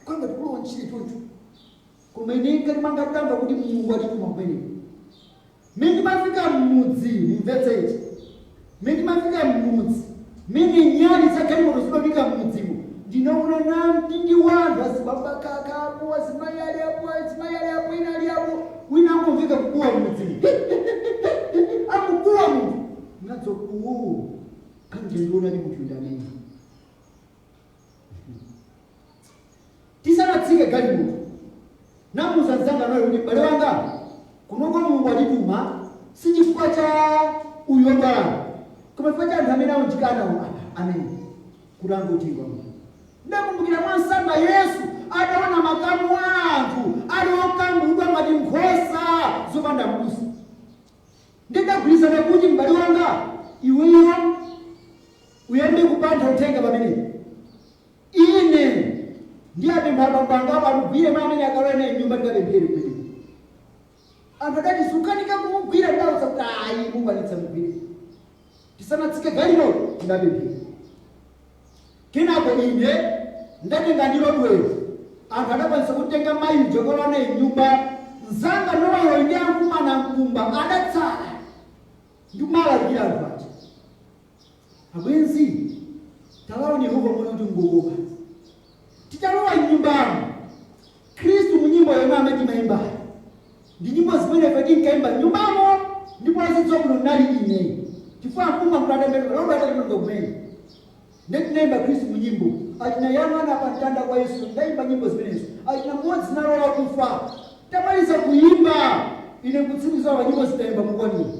kwanga tikulowa ntchire choncho, koma ine ngati manga ndamva kuti Mulungu atituma kumeneko. Mmene timafika m'mudzi, mumvetse ichi, Mmene timafika m'mudzi, mmene nyali za galimoto zimaoneka m'mudzimo, ndinaona namtindi wanthu azibambakakapo, azimayi ali apo, azimayi ali apo, ina ali apo, wina angomveka kukuwa m'mudzimo, akukuwa munthu nadzo uwu kanjendiona ndi munthu ndamene. Tisanatsike galimoto, namuza mzanga nayo kuti, "Bale wanga, kunoko Mulungu atituma si chifukwa cha uyu wodwalayo, koma chifukwa cha anthu amene aunjikanawo amene kuti angotingwa munthu." Ndakumbukira mwansanga Yesu adaona makamu a anthu ali okangudwa ngati nkhosa zopanda m'busa. Ndidagwirizana kuti, "M'bale wanga, iweyo uyambe kupantha uthenga pamenepo, ine ndiyapempha abambo anga apo amugwire ma amene akalowe naye mnyumba, ndikapemphere kumeneko." Anthu adati, "Sukanika kumugwira." Ndawuza kuti, "Ayi, mukwanitsa, mugwire." Tisanatsike galimoto ndapemphera. Kenako ine ndatenga ndi lodwelo, anthu adakwanisa kutenga mayi jokolowa naye mnyumba. Mzanga nowayo ndi ankumana mkumba adatsala ndikumalalikira anthu aja. Abwenzi, talaoni Yehova muone kuti ngokoka. Titalowa mnyumbamo, Khristu mu nyimbo yomwe amene timayimbayo ndi nyimbo zimene ife tinkayimba mnyumbamo, ndipo azidziwa kuno ndinali ine, chifukwa mkumba mntu atembenuka, lodwa atatembenuka kumene. Ndetinaimba Khristu mu nyimbo, achina yang'ana pa mtanda kwa Yesu, ndayimba nyimbo zimenezo, achina mmodzi nalola kufa. Tamaliza kuyimba, ine kutsimikiza pa nyimbo zitayimba mukwanira.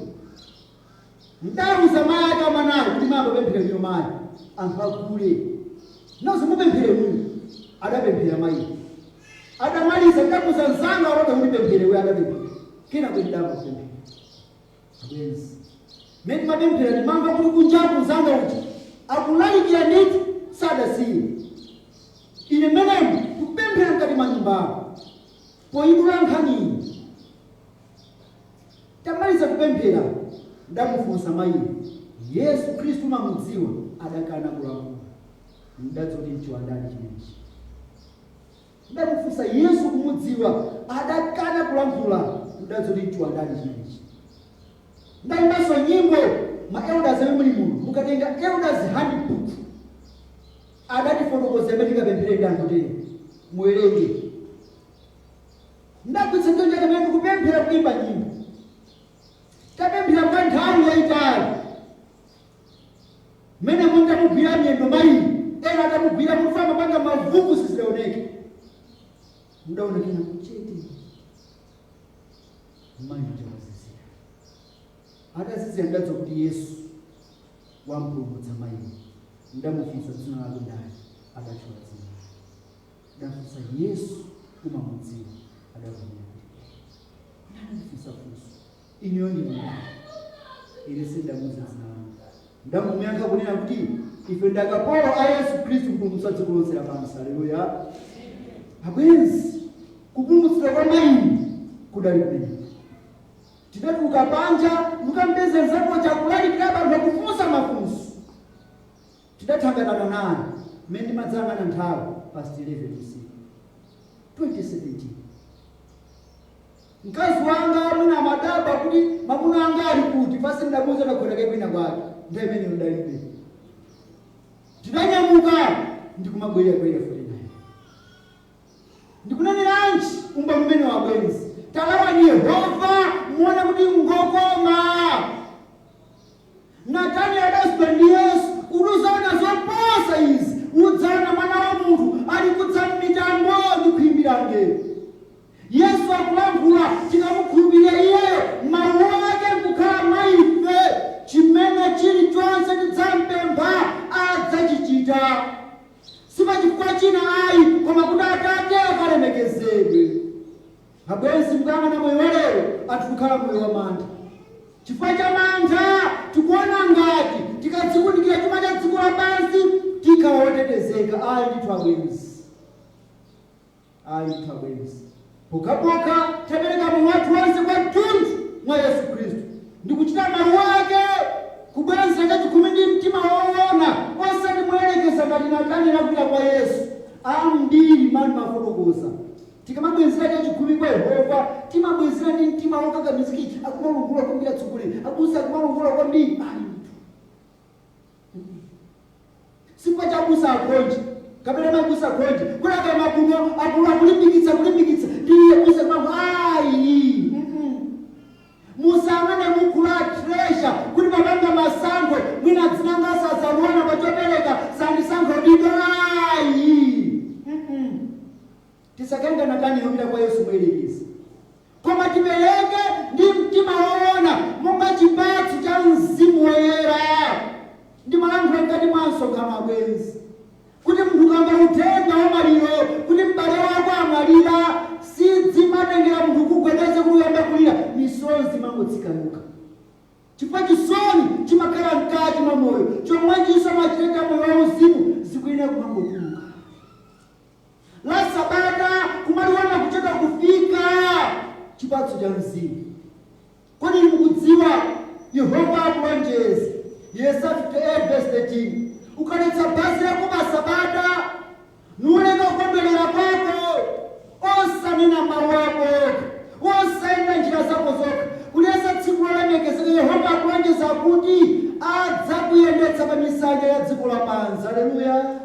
Ndawuza mayi ake amanayo kuti, "Mayi, pemphera ino, mayi, anthu agule nazo, mupemphere muno." Adapemphera mayi. Adamaliza, ndamuza mzanga aloda kuti, "Pemphere we." Adapemphera. Kenako ndidamba kupemphera. Abwenzi, mmene timapemphera, ndimamva kuti kunjaku mzanga uja akulalikira ndithu, sadasiye. Ine mmenemo tikupemphera mkati mwa nyumbamo. Poyidula nkhaniyi, tamaliza kupemphera, ndamufunsa mayi, "Yesu Khristu umamudziwa?" Adakana kulankhula. Ndadzoti mchiwandani chimenechi. Ndamufunsa, "Yesu kumudziwa?" Adakana kulankhula. Ndadzoti mchiwandani chimenechi. Ndayimbanso nyimbo. Ma elders amene muli muno, mukatenga Elders Handbook, adatifotokoza imene tingapemphere ndi anthu tere, muwerenge. Ndagwitsa ntchito chake mene ndikupemphera, kuimba nyimbo. Tapemphera kwa nthawi yayitali, mmene muntamugwira miyendo mayi, ena atamugwira munthu amapanga mavuvu, sizidaoneke. Mudaonekera chete, mayi uja wazizira. Atazizira, ndadza kuti Yesu wampulumutsa mayi. Ndamufunsa, "Dzina lako ndani?" Adatchula dzina lake. Ndafunsa, "Yesu umamudziwa?" Adavomera kuti ndanafunsa funso, "Ineyo ndi ndani?" Ine sindamuuza dzina langa. Ndamuyankha kunena kuti, "Ife ndakapolo a Yesu Khristu, kupulumutsa dziko lonse lapansi." Haleluya! Abwenzi, kupulumutsidwa kwa mayi kudali kumeneko. Tidatuluka panja, mukampeza nzako chakulalikira anthu akufunsa mafunso. Tidathangatana naye mmene ndimadzangana nthawi past 11 usiku, 2017. Mkazi wanga mwina amadabwa kuti mwamuna anga ali kuti, pasi ndamuuza takhoneke kwina kwake. Nthawi imeneyo ndalibe. Tidanyamuka ndikumabwerera ku Area 49. Ndikuneneranji umboni umene, wabwenzi? Talawani Yehova muone kuti ngokoma. Natani adazidwa ndi Yesu kuti, "Uzaona zoposa izi, udzaona Mwana wa Munthu ali kudza m'mitambo ndi kuyimbira angelo." Yesu akulankhula, tikamukhulupirira iyeyo, mawu ake nkukhala mwa ife, chimene chilichonse tidzampempha adzachichita. Sipachifukwa china ayi, koma kuti Atate akalemekezedwe. Abwenzi, mukayang'ana moyo wa lero, anthu tikukhala moyo wa mantha. Chifukwa cha mantha, tikuona ngati tikadzikundikira chuma cha dziko lapansi tikhala wotetezeka. Ayi ndithu abwenzi, ayi ndithu abwenzi. Pokhapokha tapereka moyo wathu wonse kwathunthu mwa Yesu Khristu ndikuchita mawu ake, kubwezera chachikhumi ndi mtima woona, osati moyerekeza ngati Natani anapita kwa Yesu. Ambiri mani mafotokoza, tikamabwezera chachikhumi kwa Yehova, timabwezera ndi mtima wokakamiziki, akumalungula kwambiri atsogoleri abusa, akumalungula kwambiri. Ayi ndithu. Sipwa chabusa akhonje kapena mabusa akhonje kulaka makuno akulu akulimbikitsa kulimbikitsa ndiye busa kwangu ayi. Musangane mukula treasure kuti papanga masankho mwina dzinanga sazaluona pachopereka sandisankho dido ayi. Tisakangana kani yopita kwa Yesu muyelekezi, koma tipereke ndi mtima woona monga chipatso cha Mzimu Woyera. Ndimalankhula mkati mwa msonkhano abwenzi kuti munthu ukamva uthenga wa maliro kuti m'bale wako amwalira, sidzimatengera munthu kugwedeze kuti uyambe kulira, misozi imangotsika yokha, chifukwa chisoni chimakhala mkati mwa moyo. Chomwechinso machitenga moyo wauzimu zikuyenera kumangotuluka. La sabata kumaliona kuchedwa kufika, chipatso cha Mzimu. Kodi mukudziwa Yehova akulonjeza, Yesaya 58 verse 13, ukaletsa bhazi lako pa sabata nuuleka kukondwerera kwako, osanena mawu ako okha, osayenda njira zako zokha, kulesa tsiku lolemekezeka, Yehova akulonjeza kuti adzakuyendetsa pa misanja ya dziko lapansi. Aleluya!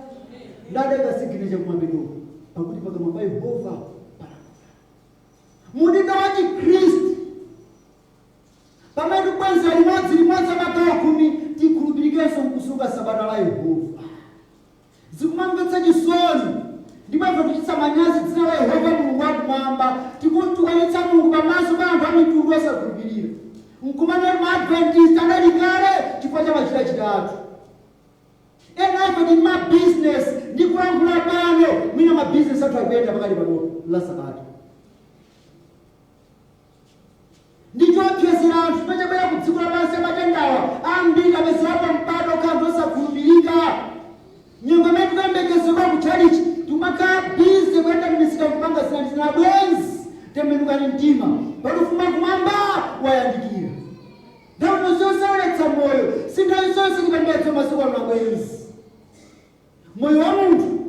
Ndadenga siginacha kumapetoko, pakuti pakamwa pa Yehova palankhula. Mudindo wa Chikhristu, pamene tikubwezera limodzi limodzi amagawo 10, tikhulupirikenso mkusunga sabata la Yehova. Zikumamvetsa chisoni ndipo ife kuchititsa manyazi dzina la Yehova Mulungu wakumwamba, tikuntukanitsa Mulungu pamaso pa anthu a mitundu osakhulupirira, nkumanena maadventist anali kale chifukwa cha machita chitatu. Ena ife ndi mabizinesi, ndikulankhula pano mwina mabizinesi athu akuyenda pakati pano la sabata. Ndichopyezera anthu pachabwera ku dziko lapansi amatendawa ambiri apezerapo mpata okhala anthu osakhulupirika. Nyengo imene tikuyembekezedwa kutchalichi timakhala bize kuyenda m'misika kupanga zina ndi zina. Abwenzi, tembenukani mtima, pakuti kumwamba wayandikira. Nthawi zonse moyo si nthawi zonse chipembedzo masiku ano. Abwenzi, moyo wa munthu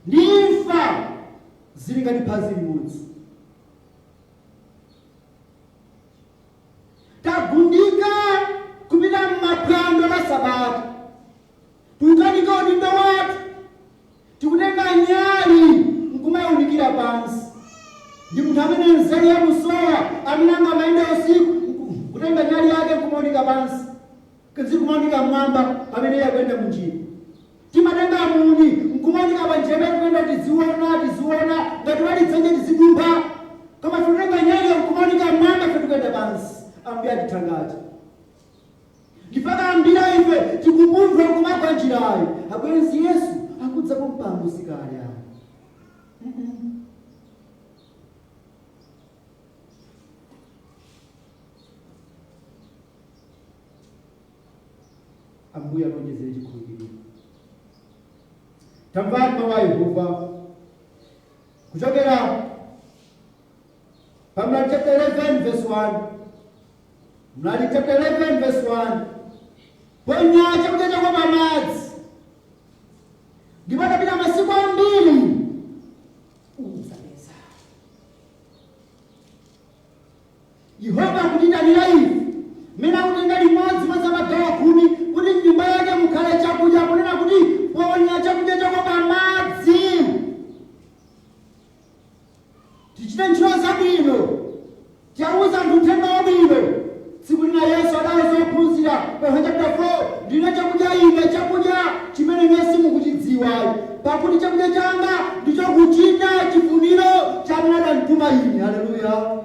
ndi imfa zili ngati phazi limodzi. Tagundika kupita m'maphwando la sabata, tikukanika udindo wathu, tikutenga nyali nkumayunikira pansi. Ndi munthu amene nzeru yamusowa amene angamayenda usiku kutenga nyali yake nkumaoneka pansi, zikumaoneka mmwamba pamene iye akuyenda munjira. Timatenga muni nkumaoneka panjira imene tikuyenda, tiziona tiziona ngati wali dzenje tizidumpha, koma tikutenga nyali nkumaoneka mmwamba, ife tikuyenda pansi. Ambuye atithangati ndipaka ambira ife tikupunthwa nkumagwa njirayo. Abwenzi, Yesu akudzapo mpambo sikale ayo. Ambuye alonjezere chikhulupiriro. Tamvani mawu a Yehova kuchokera pa Mlaliki chapter 11 verse 1. Mlaliki chapter 11 verse 1: ponya chakudya chako pamadzi, ndipo atapita masiku ambiri udzapeza. Yehova akutitanira ife mmene akutenga limodzi mwa zamagawo 10 kuti mnyumba yake mukhale chakudya, kunena kuti ponya chakudya chako pamadzi. Tichite ntchito zabwino, tiawuza anthu uthenga wabwino. Tsiku lina Yesu adawuza ophunzira pa Yohane chapter 4, ndine chakudya ine, chakudya chimene ine simukuchidziwayi, pakuti chakudya changa ndicho kuchita chifuniro cha amene adandituma ine. Haleluya!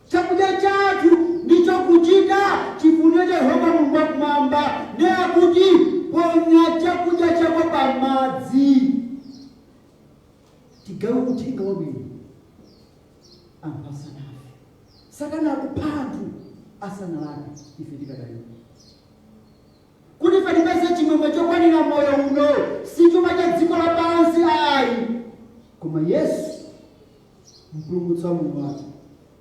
Chakudya chathu ndicho kuchita chifuniro cha Yehova Mulungu wakumwamba. Ndiye akuti ponya chakudya chako pamadzi, tigawe uthenga wabwino anthu asanafe. Satana akupha anthu asanalape ife tikadalipo. Kuti ife tipeze chimwemwe chokwanira moyo uno si chuma cha dziko lapansi ayi, koma Yesu mpulumutsi wa moyo wathu,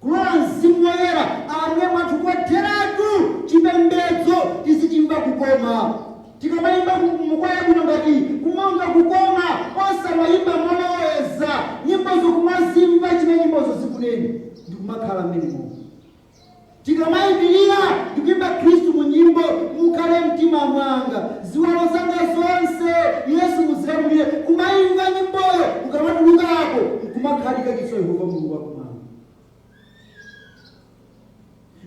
kulola Mzimu Woyera amwe mwathu kotheratu, chipembedzo tizichimva kukoma. Tikamayimba mukwaya bwino ngati kumamva kukoma, osamayimba moloweza nyimbozo, kumazimva chimene nyimbozo zikunena ndikumakhala mmenemo. Tikamayimirira ndikuimba Khristu mu nyimbo, mukhale mtima mwanga ziwalo. Kachisi wa Yehova Mulungu wakumwamba.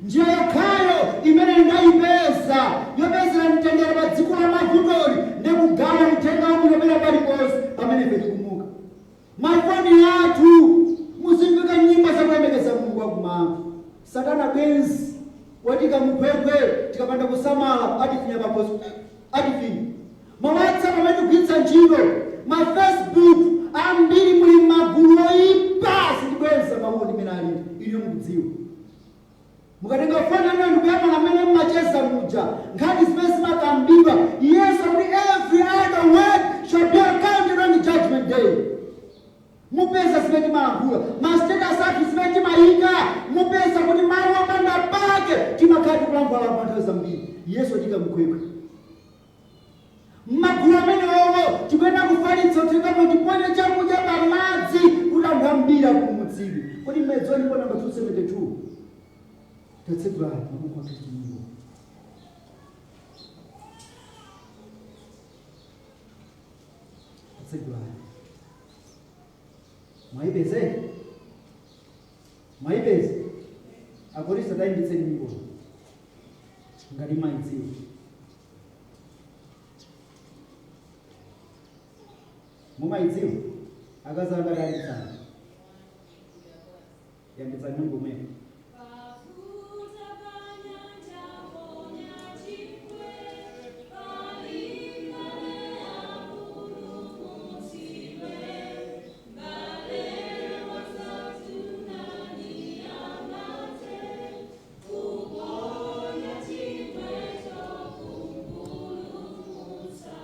Njira yokhayo imene ndayipeza yopezera mtendere pa dziko la mavutoli ndi kugawa uthenga wabwino pena paliponse pamene ife tikumuka. Mafoni athu muzimveka nyimbo zakulemekeza Mulungu wakumwamba. Satana bwenzi watika muphwephwe, tikapanda kusamala atifinya paposo, atifinya. Ma WhatsApp amene tigwiritsa ntchito, ma Facebook ambiri muli magulu oyipa, sindibwenza mawuwo ndimene alili, inu mukudziwa. Mukatenga foni anu ndikuyang'ana amene mmacheza muja, nkhani zimene zimakambidwa, Yesu akuti every other word shall be accounted on the judgment day. Mupeza zimene timalankhula, ma status athu zimene timayika, mupeza kuti mawu opanda pake timakhala tikulankhula pa nthawi zambiri. Yesu atika mkhwekhwe mmagulu amene owo tikuyenera kufalitsa uthenga, tiponye chakudya pamadzi kuti anthu ambiri apulumutsidwe. Kodi mmayidziwa nyimbo namba 272? Tatsegulani mabuku a Khristu, nyimbo tatsegulani. Mwayipeze? Mwayipeze? Akorisa, tayimbitseni nyimbo ngati mayidziwa. Mumayidziwa? Akazanga, tayambitsani, yambitsani nyimbo mwene. Pafuta panyanja ponya chingwe, palikale apulumutsidwe, mbale wasatunani amate, kuponya chingwe chokumpulumutsa.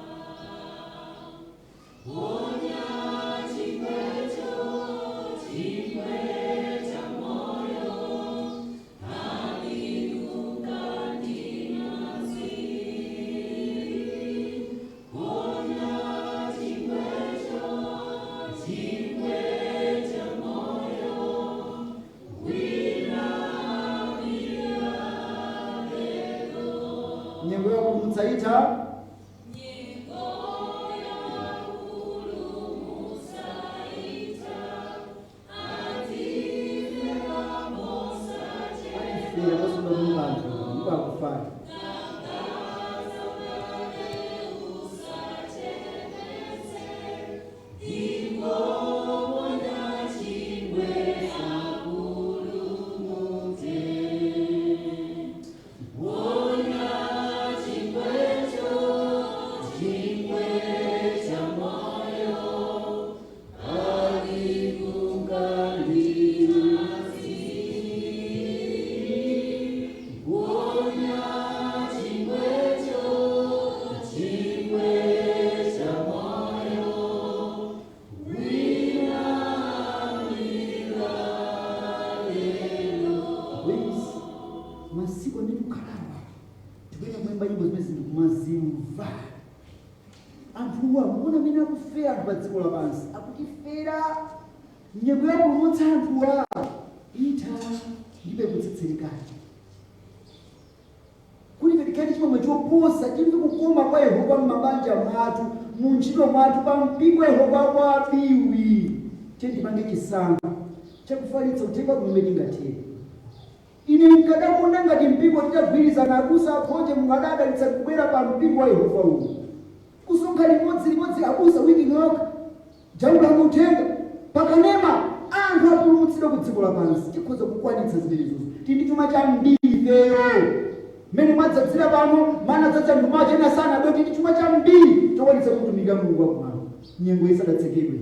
Ponya chingwecho, chingwe cha moyo, alinuka ndinazi. Ponya chingwecho, chingwe cha moyo, wina lero. Nyengo yakupulumutsa itha. Nyengo yakupulumutsa itha, atifera mosachedwa. Atifera pasunda mulanthu ndipo akufana. Wings, masiku amene tikukhalapa tikuyenda kuyimba nyimbo zimene zindikumaziva. Anthuwa mukuona amene akufera, anthu pa dziko lapansi akutifera. Nyengo yapulumutsa anthuwa itha, ndibe kutsitserikani kuti tikhale chimwemwe choposa, timve kukoma kwa Yehova m'mabanja mwathu, mu ntchito mwathu, pa mpingo Yehova kwabiwi. Tiye tipange chisankho chakufalitsa uthenga kumene tingathere. Ine nkadakonda ngati mpingo titagwirizana, abusa akhonje, Mulungu adadalitsa kubwera pa mpingo wa Yehova uno, kusonkha limodzi limodzi, abusa wiki yokha jaulani uthenga pakanema, anthu apulumutsidwe ku dziko lapansi. Tikhoza kukwanitsa zimenezozo, tili ndi chuma chambiri ifeyo. Mmene mwadzadzira pano mana dzadza ndumacho ena sanabwe. Tili ndi chuma chambiri chokwanitsa kutumikira Mulungu wakumwamba nyengo isadatsekedwe.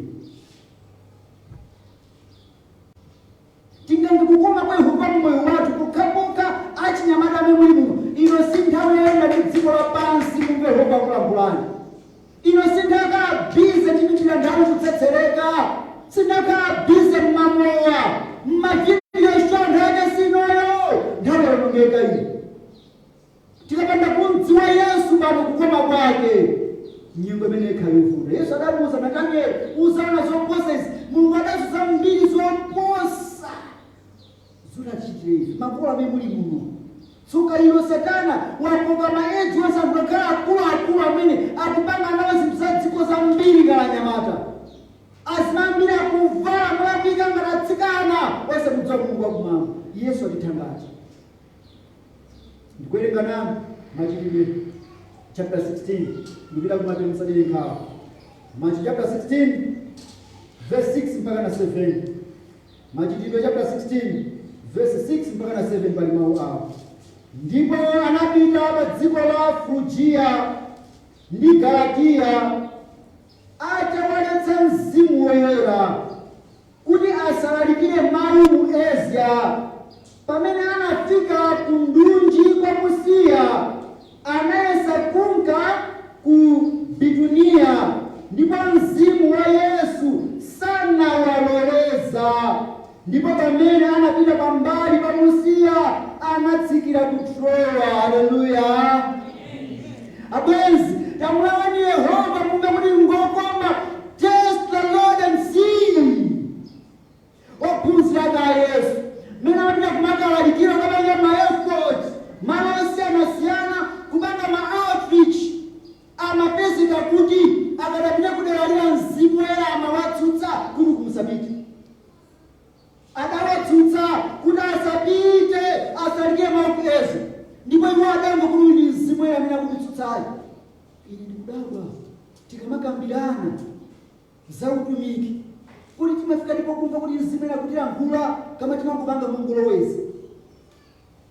Tingamve kukoma kwa Yehova mmoyo wathu pokhapokha achinyamata amene muli muno. Ino si nthawi yoyenda ndi dziko lapansi, mumve Yehova akulankhulani. Ino si nthawi yakhala busy tikuchita nthawi kutsetsereka, sindakhala busy mmamowa, mma video show. Nthawi yake sinoyo, nthawi yonongeka iyi. Tikapanda kumdziwa Yesu pano, kukoma kwake, nyengo imene ikhala yovuta. Yesu adamuuza Natanieli, "Uzaona zoposa izi." Mulungu adazo zambiri zoposa zotachitire ife. Makolo amene muli muno, tsoka ilo, Satana wakoka ma age onse, anthu akhala akuluakulu amene akupanga nawo zinthu za dziko zambiri. Kala anyamata, azimambiri akuvala molakwika ngati Osamudziwa Mulungu wakumwamba. Yesu atithangata. Ndikuwerenga nanu Machitidwe chapter 16, ndikupita kumapeto, musadere nkhawa. Machitidwe chapter 16 verse 6 mpaka na 7. Machitidwe chapter 16 verse 6 mpaka na 7, pali mawu awo: "Ndipo anapita pa dziko la Frugiya ndi Galatiya, atawaletsa Mzimu Woyera kuti asalalikire mawu mu Asia. Pamene anafika ku ndunji kwa Musiya, anayesa kunka ku Bituniya, ndipo Mzimu wa Yesu sanawaloleza. Ndipo pamene anapita pambali pa Musiya, anatsikira ku Trowa." Haleluya! Abwenzi, tamulawani Yehova munga kuti ngokoma. Taste the Lord and see. Ophunzira ka Yesu mmene amapita kumakalalikira, kupanga ma effort malo osiyanasiyana, kupanga ma outreach, amapezeka kuti akadapita kudera lina, Mzimu Woyera amawatsutsa kuti kumusapite. Adawatsutsa kuti asapite, asalikire mawu ku Asia, ndipo iwo adamva kuti uyu ndi Mzimu Woyera amene akutitsutsayo. Ine ndikudabwa tikamakambirana za utumiki, kuti timafika ndipo kumva kuti Mzimu Woyera kutilankhula, kama timangopanga mongolowezi.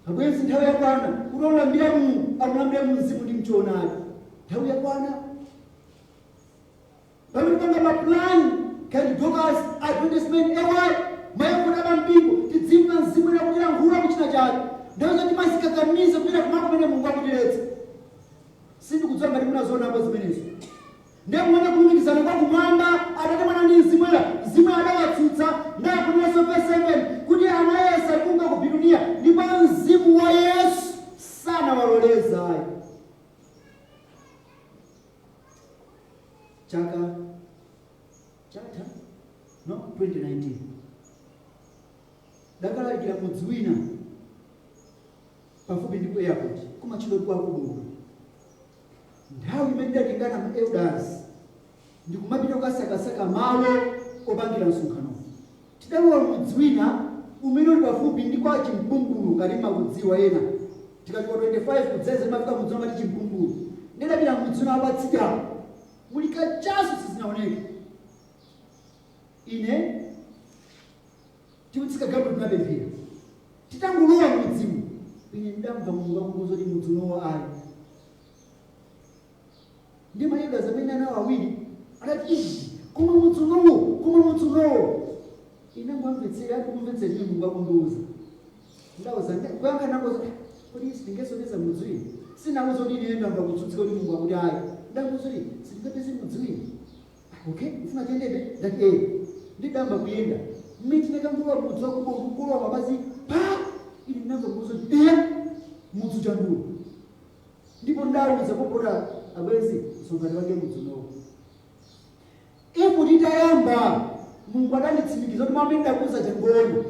Abwenzi, nthawi yakwana kuti olambira Mulungu amulambire mu mzimu ndi mchoonadi. Nthawi yakwana pamene panga mapulani kandi Dorcas, Adventist Men, ay mayekuti apampingo, tidzimva Mzimu Woyera kutilankhula kuchina chake. Nthawi zoti timazikakamiza kupita kumalo kumene Mulungu akutiletsa. Sindikudziwa ngati munazionapo zimenezo. Ndiye muone kulumikizana kwa kumwamba, Atate, Mwana ndi Mzimu Woyera. Mzimu adawatsutsa. Ndakutinso verse 7 kuti anayesa kunka ku Bituniya, ndipo Mzimu wa Yesu sanawalolezayo. Chaka chatha, no, 2019, dakalalikira mudzi wina pafupi ndi ku airport, kumatchedwa kwa Kubudu. Nthawi imene idatengana ma elders ndikumapita kukasakasaka malo opangira msonkhano, tidalowa mudzi wina umene uli pafupi ndi kwa Chimpumbulu, ngati makudziwa ena. Tikachoka 25 kudzeze, timafika mudzi wamati Chimpumbulu. Ndidapita mudzi wina wapatsidyapo, muli kachasu, sizinaoneke. Ine tikutsika galimoto, tinapemphera. Titangulowa mudzimu, ine ndamva Mulungu akundiuza kuti mudzi unowo ayi. Ndi ma elders amene anawo awiri adati, "Ii, koma mudzi unowo, koma mudzi unowo." Ine ngwamvetsera, ndikumvetsera chimene Mulungu akundiuza. Ndauza kuyankha, nangoza kuti sindingesoneza mudzi wina. Sinauza kuti ine ndamva kutsutsika kuti Mulungu akuti ayi. Ndakuuza kuti sindingapeze mudzi wina. Okay, ufuna tiyendebe? Ndati eh. Ndidamba kuyenda mmene tinakangulowa mudzi wakulowa mapazi pa, ine ndinamva kuuza kuti eh, mudzi uchandulo. Ndipo ndauza popota, abwenzi, msonkhano wake mudzi unowo. Ifu titayamba, Mulungu adanditsimikiza kuti mwamene ndakuuza changoni.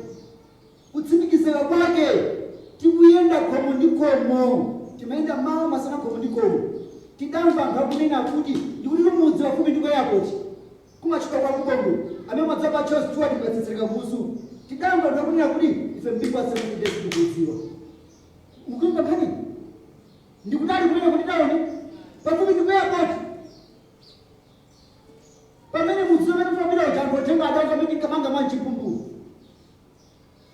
Kutsimikizika kwake, tikuyenda khomo ndi khomo, timayenda mawa, masana, khomo ndi khomo, tidamva anthu akunena kuti ndikuti mudzi wafupi ndi ku airport, kumachika kwa Kubongo, amene mwadzapa Charles Stewart, mukatsetsereka kumusu, tidamva anthu akunena kuti ife mpingo wa Seventh Day tikudziwa. Mukumva nkhani? Ndikutali kumene kuti taoni pafupi ndi ku airport. Pamene mudzi umene mfapita uja, anthu otenga adamva amene tinkamanga mwa Mchimpumbulu.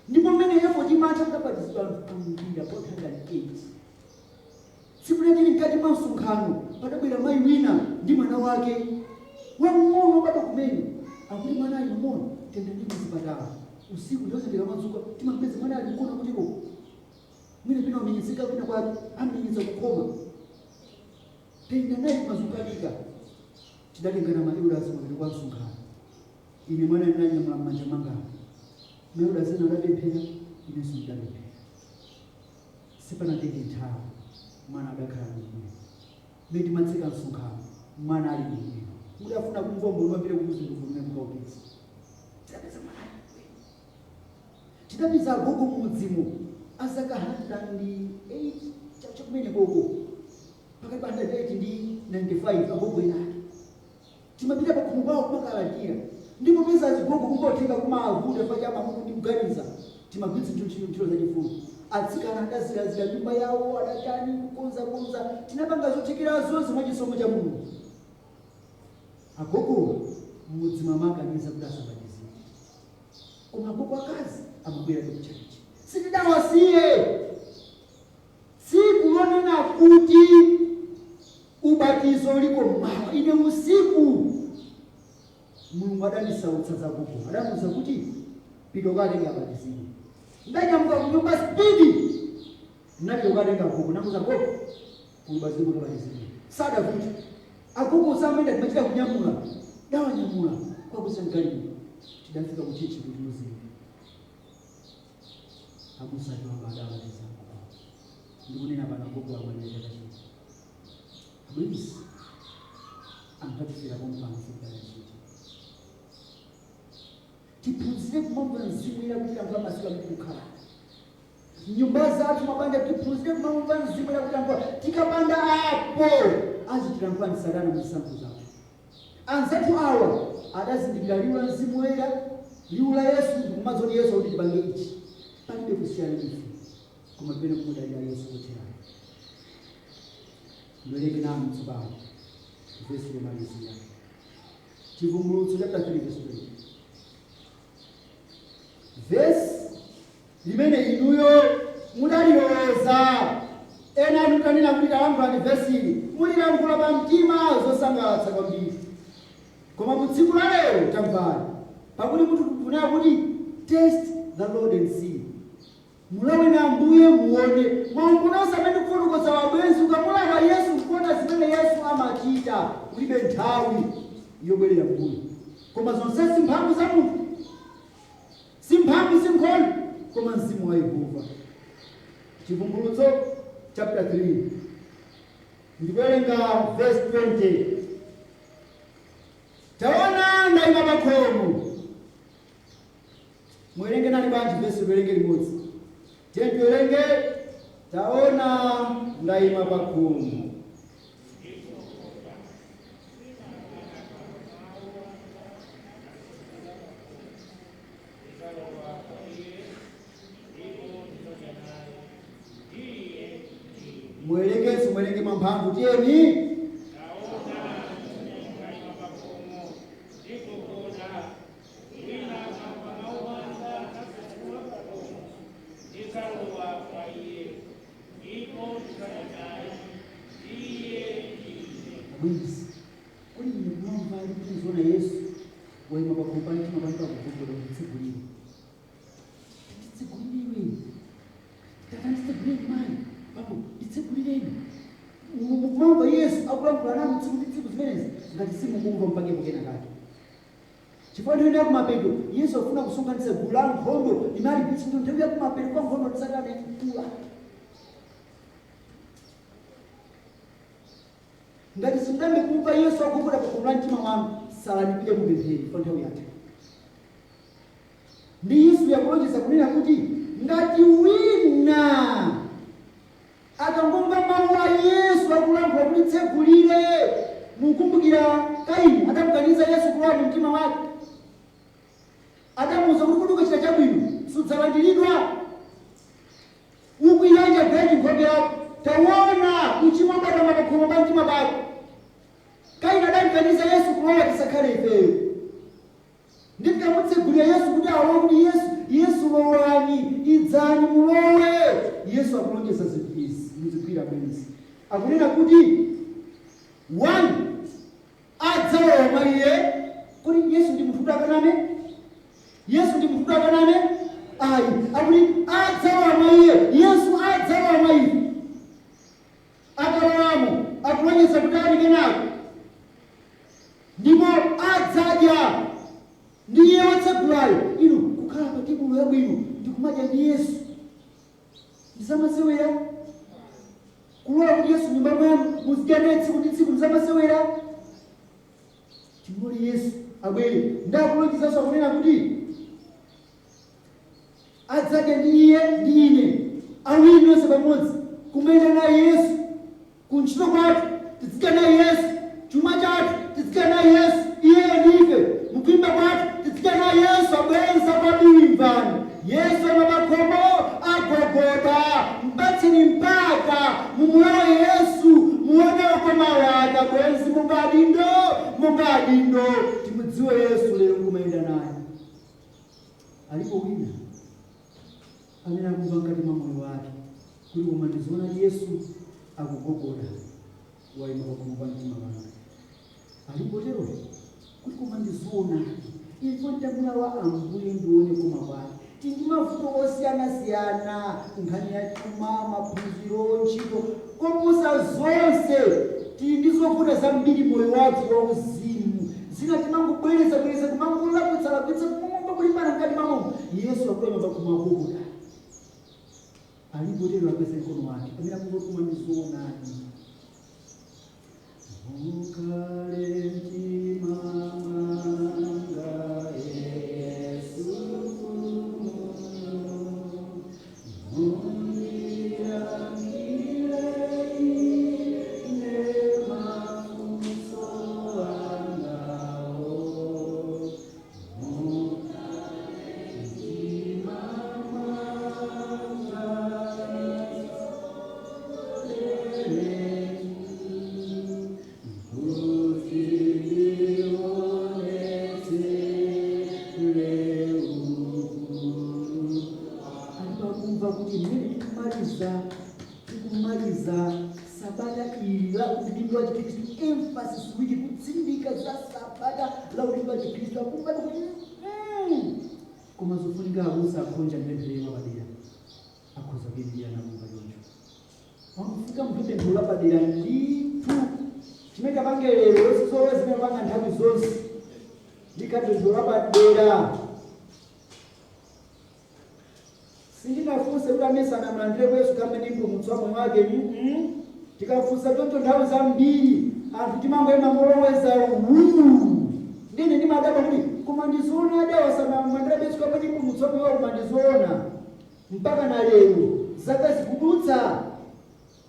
Ndipo mmene effort imatha, kudabatizidwa anthu ambiri, about 108. Tsiku lina mkati mwa msonkhano, padabwera mayi wina ndi mwana wake wamng'ono wobadwa kumene. Akuti mwana ali mng'ono, tenda ndi mzipatala usiku, ndiyonse ndikamadzuka timapeza mwana ali mkono kutiko, mwina pina wamenyezeka kwina kwake, amenyeza kukhoma, tenda naye kumazukalika. Tidatengana ma elders mapita kwa msonkhano. Ine mwana ndinanyamula m'manja mwangamo. Ma elders ena adapemphera, inenso ndidapemphera. Sipanatenge nthawi, mwana adakhala bwinobwino. Mmene timatseka msonkhano, mwana ali bwinobwino. Mudafuna kumva umboni wambiri kumuzinduvu mmene mukaupeza. Tidapeza mwana ali bwinobwino. Tidapeza agogo mumudzimo azaka 108 chakumene koko, pakati pa 108 ndi 95, agogo ena ake. Timapita pakhomo pawo kumakalalikira, ndipo peza azigogo. Agogo kungotenga kumavuta fa cha mamuku ndi kuganiza timagwiritsa ntchito ntchito zachifundo. Atsikana adazilazira nyumba yawo, adatani kukonzakonza, tinapanga zothekera zonse mwachisomo cha Mulungu. Agogo mudzi mamakaniza kuti asabatizidwe, koma agogo akazi amabwera ndi kuchalichi. Sitidawasiye. Tsiku lonena kuti ubatizo uliko mmawa, ine usiku Mulungu adandisautsa zagogo, adamuwuza kuti pita ukatenga abatizidwe. Ndanyamuka kunyumba speed, ndinapita kukatenga agogo, namuza gogo kubatizidwe, kubatizidwe. Sadavuti agogo samenda, timachita kunyamula, dawanyamula kwakusa mgalimo, tidafika kuchechi kuti muzimu abusa chiwamba adawabatiza agogo. Ndikunena pano agogo amwalira chaka chino. Abwenzi, ankatifera kompano sikudalachiti. Tiphunzire kumamva Mzimu Woyera kuti lankhula masiku amene tikukhala nyumba zathu, mabanja. Tiphunzire kumamva Mzimu Woyera kuti lankhula. Tikapanda apo, azitilankhula ndi Satana muzisankho zathu. Anzathu awa adazindikira liwu la Mzimu Woyera, liwu la Yesu, ndikumadzoti Yesu kuti tipange ichi. Palibe kusiyana ife, koma pene kumudalira Yesu kotheratu. Ndiwerenge nanu tsopano vesi lomalizira, Chivumbulutso chapter 3 verse 20, vesi limene inuyo mudaliloweza. Ena anu tanena kuti talankhulani vesili, mulilankhula pa mtima zosangalatsa kwambiri, koma mu tsiku la lero tamvani, pakuti munthu kunena kuti "Test the Lord and see", mulawe na Ambuye muone. Mwaungunonse amene kufotokoza wabwenzi, ukamulawa Yesu nkuona zimene Yesu amachita, ulibe nthawi yobwerera mbuyo. Koma zonsezi mphamvu za munthu, si mphamvu, si nkhondo, koma mzimu wa Yehova. Chivumbulutso chapter 3, ndikuwerenga verse 20. Taona, ndayima pa khomo. Muwerenge nani bwanji vesi? Tiwerenge limodzi, tiye tiwerenge. Taona, ndayima pa khomo. Ndidzalowa kwa iye, ndipo ndidzadya naye, iye ndi ine. Muwerengenso, muwerenge mwamphamvu, tiyeni. Taona, ndayima pa khomo ndikugogoda. Wina akamva mawu anga natsekula khomo, ndidzalowa kwa iye, ndipo ndidzadya naye, iye ndi ine. Abwenzi, kuli ine kumamva ali kuti nzoona Yesu wayima pa khomo pali mtima pano pakugogoda, nditsegulire, nditsegulire, tata nditsegulireni, mayi, bambo nditsegulireni. Mukumamva Yesu akulankhula nanu tsiku ndi tsiku zimenezi? Ngati simukumva, mpangepo kena kake, chifukwa nthawi yakumapeto Yesu akufuna kusonkhanitsa gulu la nkhondo limene aligwiritsa ntchito nthawi yakumapeto kwa nkhondo ndi Satana ikukula. Ngati simudambe kumva Yesu akugogoda pa khomo la mtima wanu, salani, pite mupemphere pa nthawi yatha. Ndi Yesu yakulonjeza kunena kuti ngati wina akangomva mawu a Yesu akulankhula kuti tsegulire. Mukumbukira Kaini adamukaniza Yesu kulowa mu mtima wake, adamuwuza kuti kuti ukachita chabwino sudzalandiridwa, ukuyanja bwanji nkhope yako? Taona, uchimo ubatama pakhomo pa mtima pako. Kaini adamkaniza Yesu kulowa. Tisakhale ifeyo. Ndi tikamutsegulira Yesu kuti alowe, kuti Yesu, Yesu lowani, idzani mulowe, Yesu akulonjeza zinthu izi, muzigwira bwenzi. Akunena kuti one, adzalowa mwa iye. Kuti Yesu ndi munthu kuti akaname? Yesu ndi munthu kuti akaname? Ayi. Akuti adzalowa mwa iye. Yesu adzalowa mwa ife. Akalowamo, akulonjeza kuti ali kenako ndipo adzadya ndi iye wotsegulayo. Inu, kukhala pa tebulo yabwino ndikumadya ndi Yesu ndizamasewera? Kulola kuti Yesu nyumba mwanu muzidya naye tsiku ndi tsiku ndizamasewera? Timulole Yesu abwere. Ndakulonjezanso, akunena kuti adzadya ndi iye ndi ine, awiri nonse pamodzi. Kumayenda naye Yesu kuntchito kwathu, tizidya naye Yesu. Chuma chathu, tizidya naye Yesu, iyeyo ndi ife. Mukuimba kwathu, tizidya naye. Alipo wina amene akumva mkati mwa moyo wake kuti koma ndizoona Yesu akugogoda, wayima pakhomo pa mtima wanga. Alipo tero kuti koma ndizoona izo ndamulawa Ambuye, ndione koma kwake. Tindi mavuto osiyanasiyana, nkhani ya chuma, maphunziro, ntchito, koposa zonse tili ndi zovuta zambiri moyo wathu wauzimu. Zina timangobwereza bwereza, kumangolakwitsa kumangomba kulimbana mkati mwamomo. Yesu akuyima pakhomo akugogoda. Alipo tero akweze mkono wake amene akumva koma ndizoonadi. Mukhale mtima mwanga Yesu mfumu, mundiyankhire ine mafunso angawo. Mukhale mtima mwanga. Alipakumva kuti mmene tikumaliza sabata ili la udindo wa Chikhristu, emphasis week, kutsindika za sabata la udindo wa Chikhristu, akumva kuti koma zofunika abusa akhonja mpemphero padera, akhoza kuyimirira nakumva choncho. Wamufika mpemphero lapadera ndithu. Chimene tapange lero sizolowe zimene panga nthawi zonse, likapemphero lapadera. Sindinafunse kuti amene sanamulandire Yesu kamene mpulumutsi wa moyo wake. Tikafunsa choncho nthawi zambiri anthu timangoyima moloweza wu. Ndine ndimadabwa kuti koma ndizoona adawa sanamulandire Yesu kamene mpulumutsi wa moyo wake? Koma ndizoona mpaka na lero zaka zikudutsa.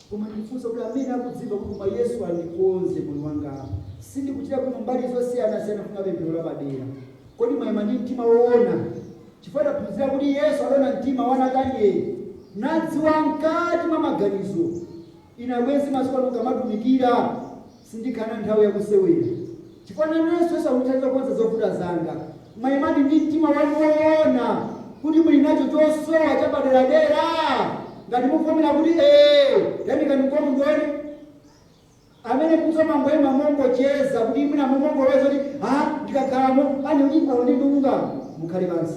Koma ndifunsa kuti amene akudzimva kuti koma Yesu andikonze moyo wangapo, sindikuchita kuno mbali zosiyanasiyana, funa pemphero lapadera, kodi mwayima ndi mtima woona? Chifukwa taphunzira kuti Yesu adaona mtima wa Natanieli nadziwa mkati mwa maganizo. Ine bwenzi masiku ano kamatumikira sindikhala nthawi yakusewera, chifukwa nanenso Yesu akuthandiza kukonza zovuta zanga. Mwayimadi ndi mtima wanu woona kuti muli nacho chosowa chapaderadera? Ngati mukuvomera kuti ee, yandikani mkono ndione. Amene mudzomangoyima mongocheza kuti mwina mumongoloweza kuti ha ndikakhalamo ani kuti awo ndindulungama, mukhale pansi.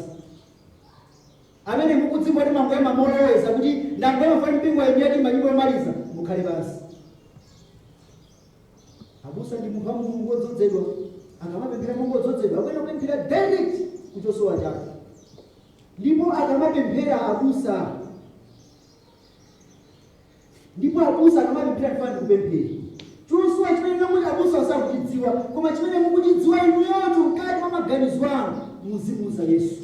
Amene mukudzimva kuti mangoyima moloweza kuti ndangoyima fani mpingo yendiyati manyimbo yomaliza, mukhale pansi. Abusa ndi munthu wa Mulungu wodzozedwa. Akamapemphera mongodzozedwa, akuyenda kupemphera direct kuchosowa chake. Ndipo akamapemphera abusa, ndipo abusa akamapemphera, ndifana ndikupemphera chosowa chimene nakuti abusa asakuchidziwa, koma chimene mukuchidziwa inuyocho mkati mwa maganizo anu, muzimuuza Yesu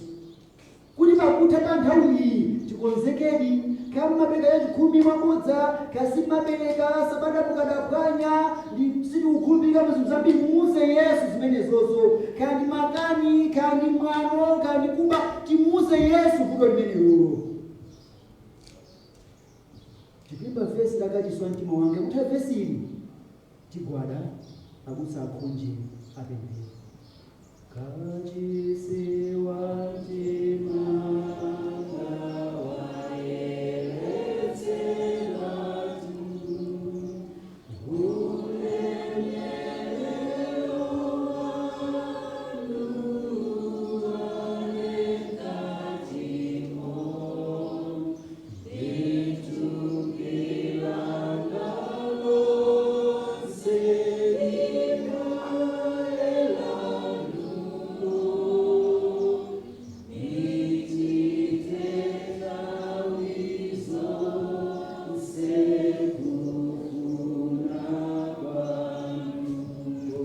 kuti pakutha pa nthawi iyi tikonzekedi. Kammapereka chachikhumi mwabodza, kasi mmapereka sabata mukadaphwanya, ndi sitikukhulupirira mu zinthu zambiri. Muuze Yesu zimenezozo, kandi makani, kandi mwano, kandi kuba, timuuze Yesu vuto limenelolo. Tikuimba vesi lakachiswa mtima wange. Kutha vesi ili tigwada, abusa akhonje, apemphera. Kachisi wa mtima wayeretseratu, ulemerero wanu mkatimo, ndi thupi langa lonse likhale lanulo. Nichite nthawi zonse kufuna kwanuko.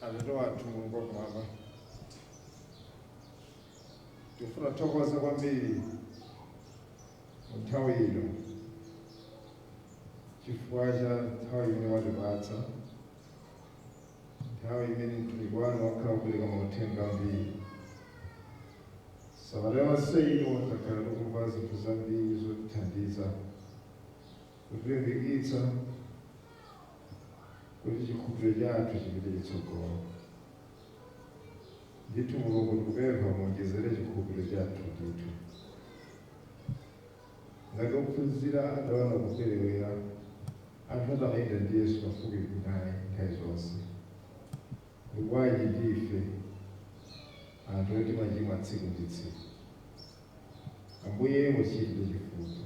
Atate wathu Mulungu wakumwamba, tifuna kuthokoza kwambiri mu nthawi ino chifukwa cha nthawi imene watipatsa, nthawi imene mtumiki wanu wakhala kupereka mauthenga ambiri. Sabata yonse ino takhala tikumva zinthu zambiri zotithandiza kutilimbikitsa kuti chikhulupiriro chathu chipite chitsogolo. Ndithu Mulungu tikupempha muonjezere chikhulupiriro chathu ndithu. Ngati ophunzira adaona kuperewera, anthu atamayenda ndi Yesu pafupi naye nthawi zonse. Ndikwanji ndife anthu oti machimwa tsiku ndi tsiku. Ambuye muchitire chifundo,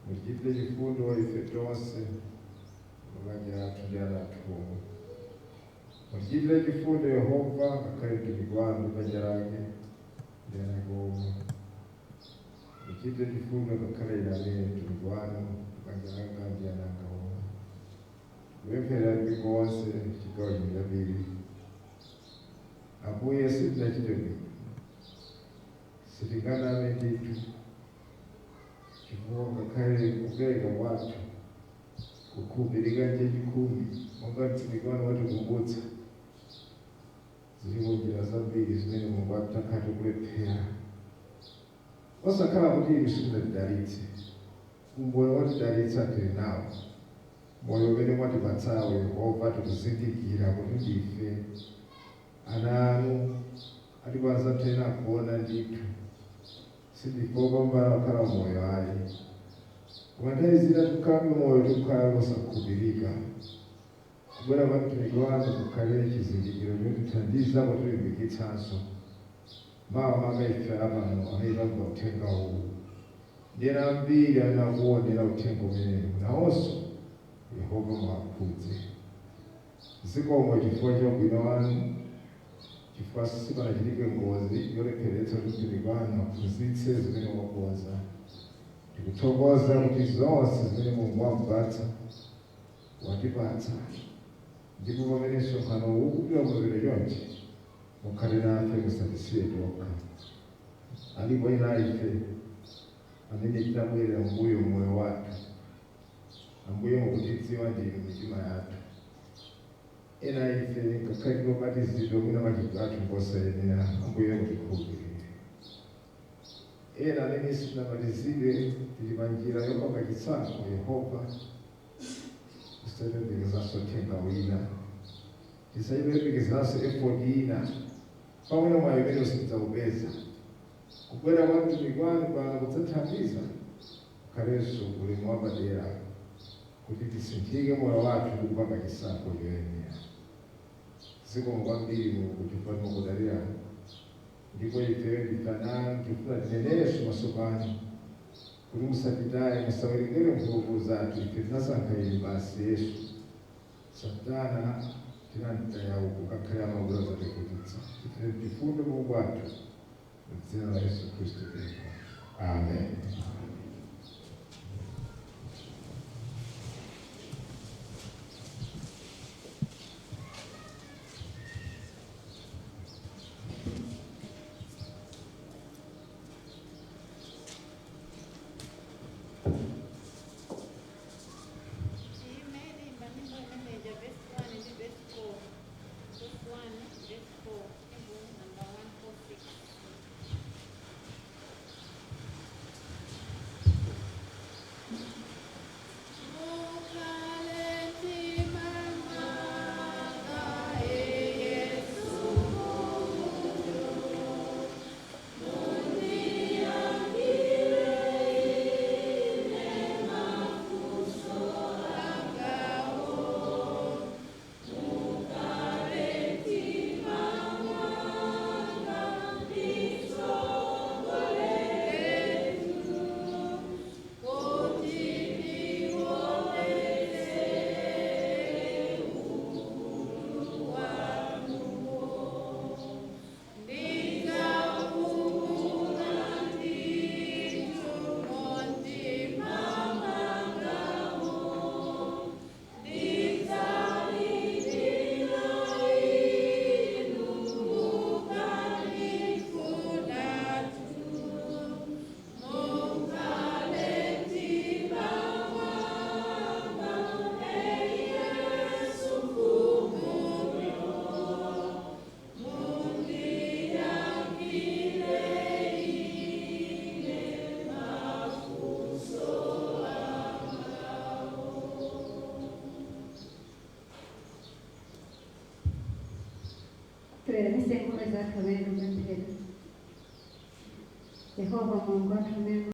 mutichitire chifundo ife tonse, mabanja athu ndi ana athu omwe. Mutichitire chifundo Yehova, ngakhale mtumiki wanu ndi banja lake ndi ana ake omwe. Muchitire chifundo ngakhale ine amene mtumiki wanu ndi banja langa ndi ana anga omwe. Kupempherera mpingo wonse chigawo chino chapiri. Ambuye sitinachite bwino, sitinganame ndithu, chifukwa ngakhale kupereka kwathu kukhulupirika chachikhumi monga mtumiki wanu watikumbutsa, zilipo njira zambiri zimene Mulungu atakhala tikulephera, osakhala kuti inu simunatidalitse. Umboni watidalitsa tili nawo, moyo umene mwatipatsawo Yehova tikuzindikira kuti ndife ana anu, atipanza tena kuona ndithu sindife opambana kukhala moyo ayi, koma nthawi zina tikukhalabe moyo tikukhala osakhulupirika. Kubwera kwa mtumiki wanu kukhale chizindikiro chotithandiza potilimbikitsanso makamaka ife apano amene tamva uthenga uwu ndi ena ambiri amene akuonera uthenga umenewu, nawonso Yehova muwakhudze. Zikomo chifukwa cha ubwino wanu, chifukwa sipanachitike ngozi yolepheretsa kuti mtumiki wanu aphunzitse zimene wakonza. Tikuthokoza kuti zonse zimene Mulungu wamupatsa watipatsa, ndipo pamene msonkhano uwu ukupita kumapeto chonchi, mukhale nafe, musatisiye tokha. Alipo ena ife amene tinabwerera mbuyo mmoyo wathu. Ambuye mukutidziwa ndinu mitima yathu. Ena ife ngakhale tinobatizidwa mwina machitidwe athu ngosayenera, Ambuye mutikhulupirire. Ena amene sitinabatizidwe tili pa njira yopanga chisankho, Yehova tisayembekezanso uthenga wina, tisayembekezanso effort ina, pamene mwayi umene usidzawupeza. Kubwera kwa mtumiki wanu pano kudzathandiza kukhalenso ulemu wapadera kuti tisinthike moyo wathu ndi kupanga chisankho choyenera. Zikomo kwambiri Mulungu chifukwa timakudalirani, ndipo ifeyo ndife ana anu, tifuna tinenenso maso panu kuti musatitaye, musawerengere mphulupulu zathu. Ife tinasankha inu basi Yesu, Satana tinamtaya uku ngakhale amabwera zatikutitsa. Chitire chifundo Mulungu wathu, m'dzina la Yesu Khristu pempha, amen. Tiyime limba nyimbo imeneja verse 1 ndi verse 4. Verse 1, verse 4, nyimbo namba 146. Tiweramitse nkhope zathu pamene tikupemphera. Yehova Mulungu wathu amene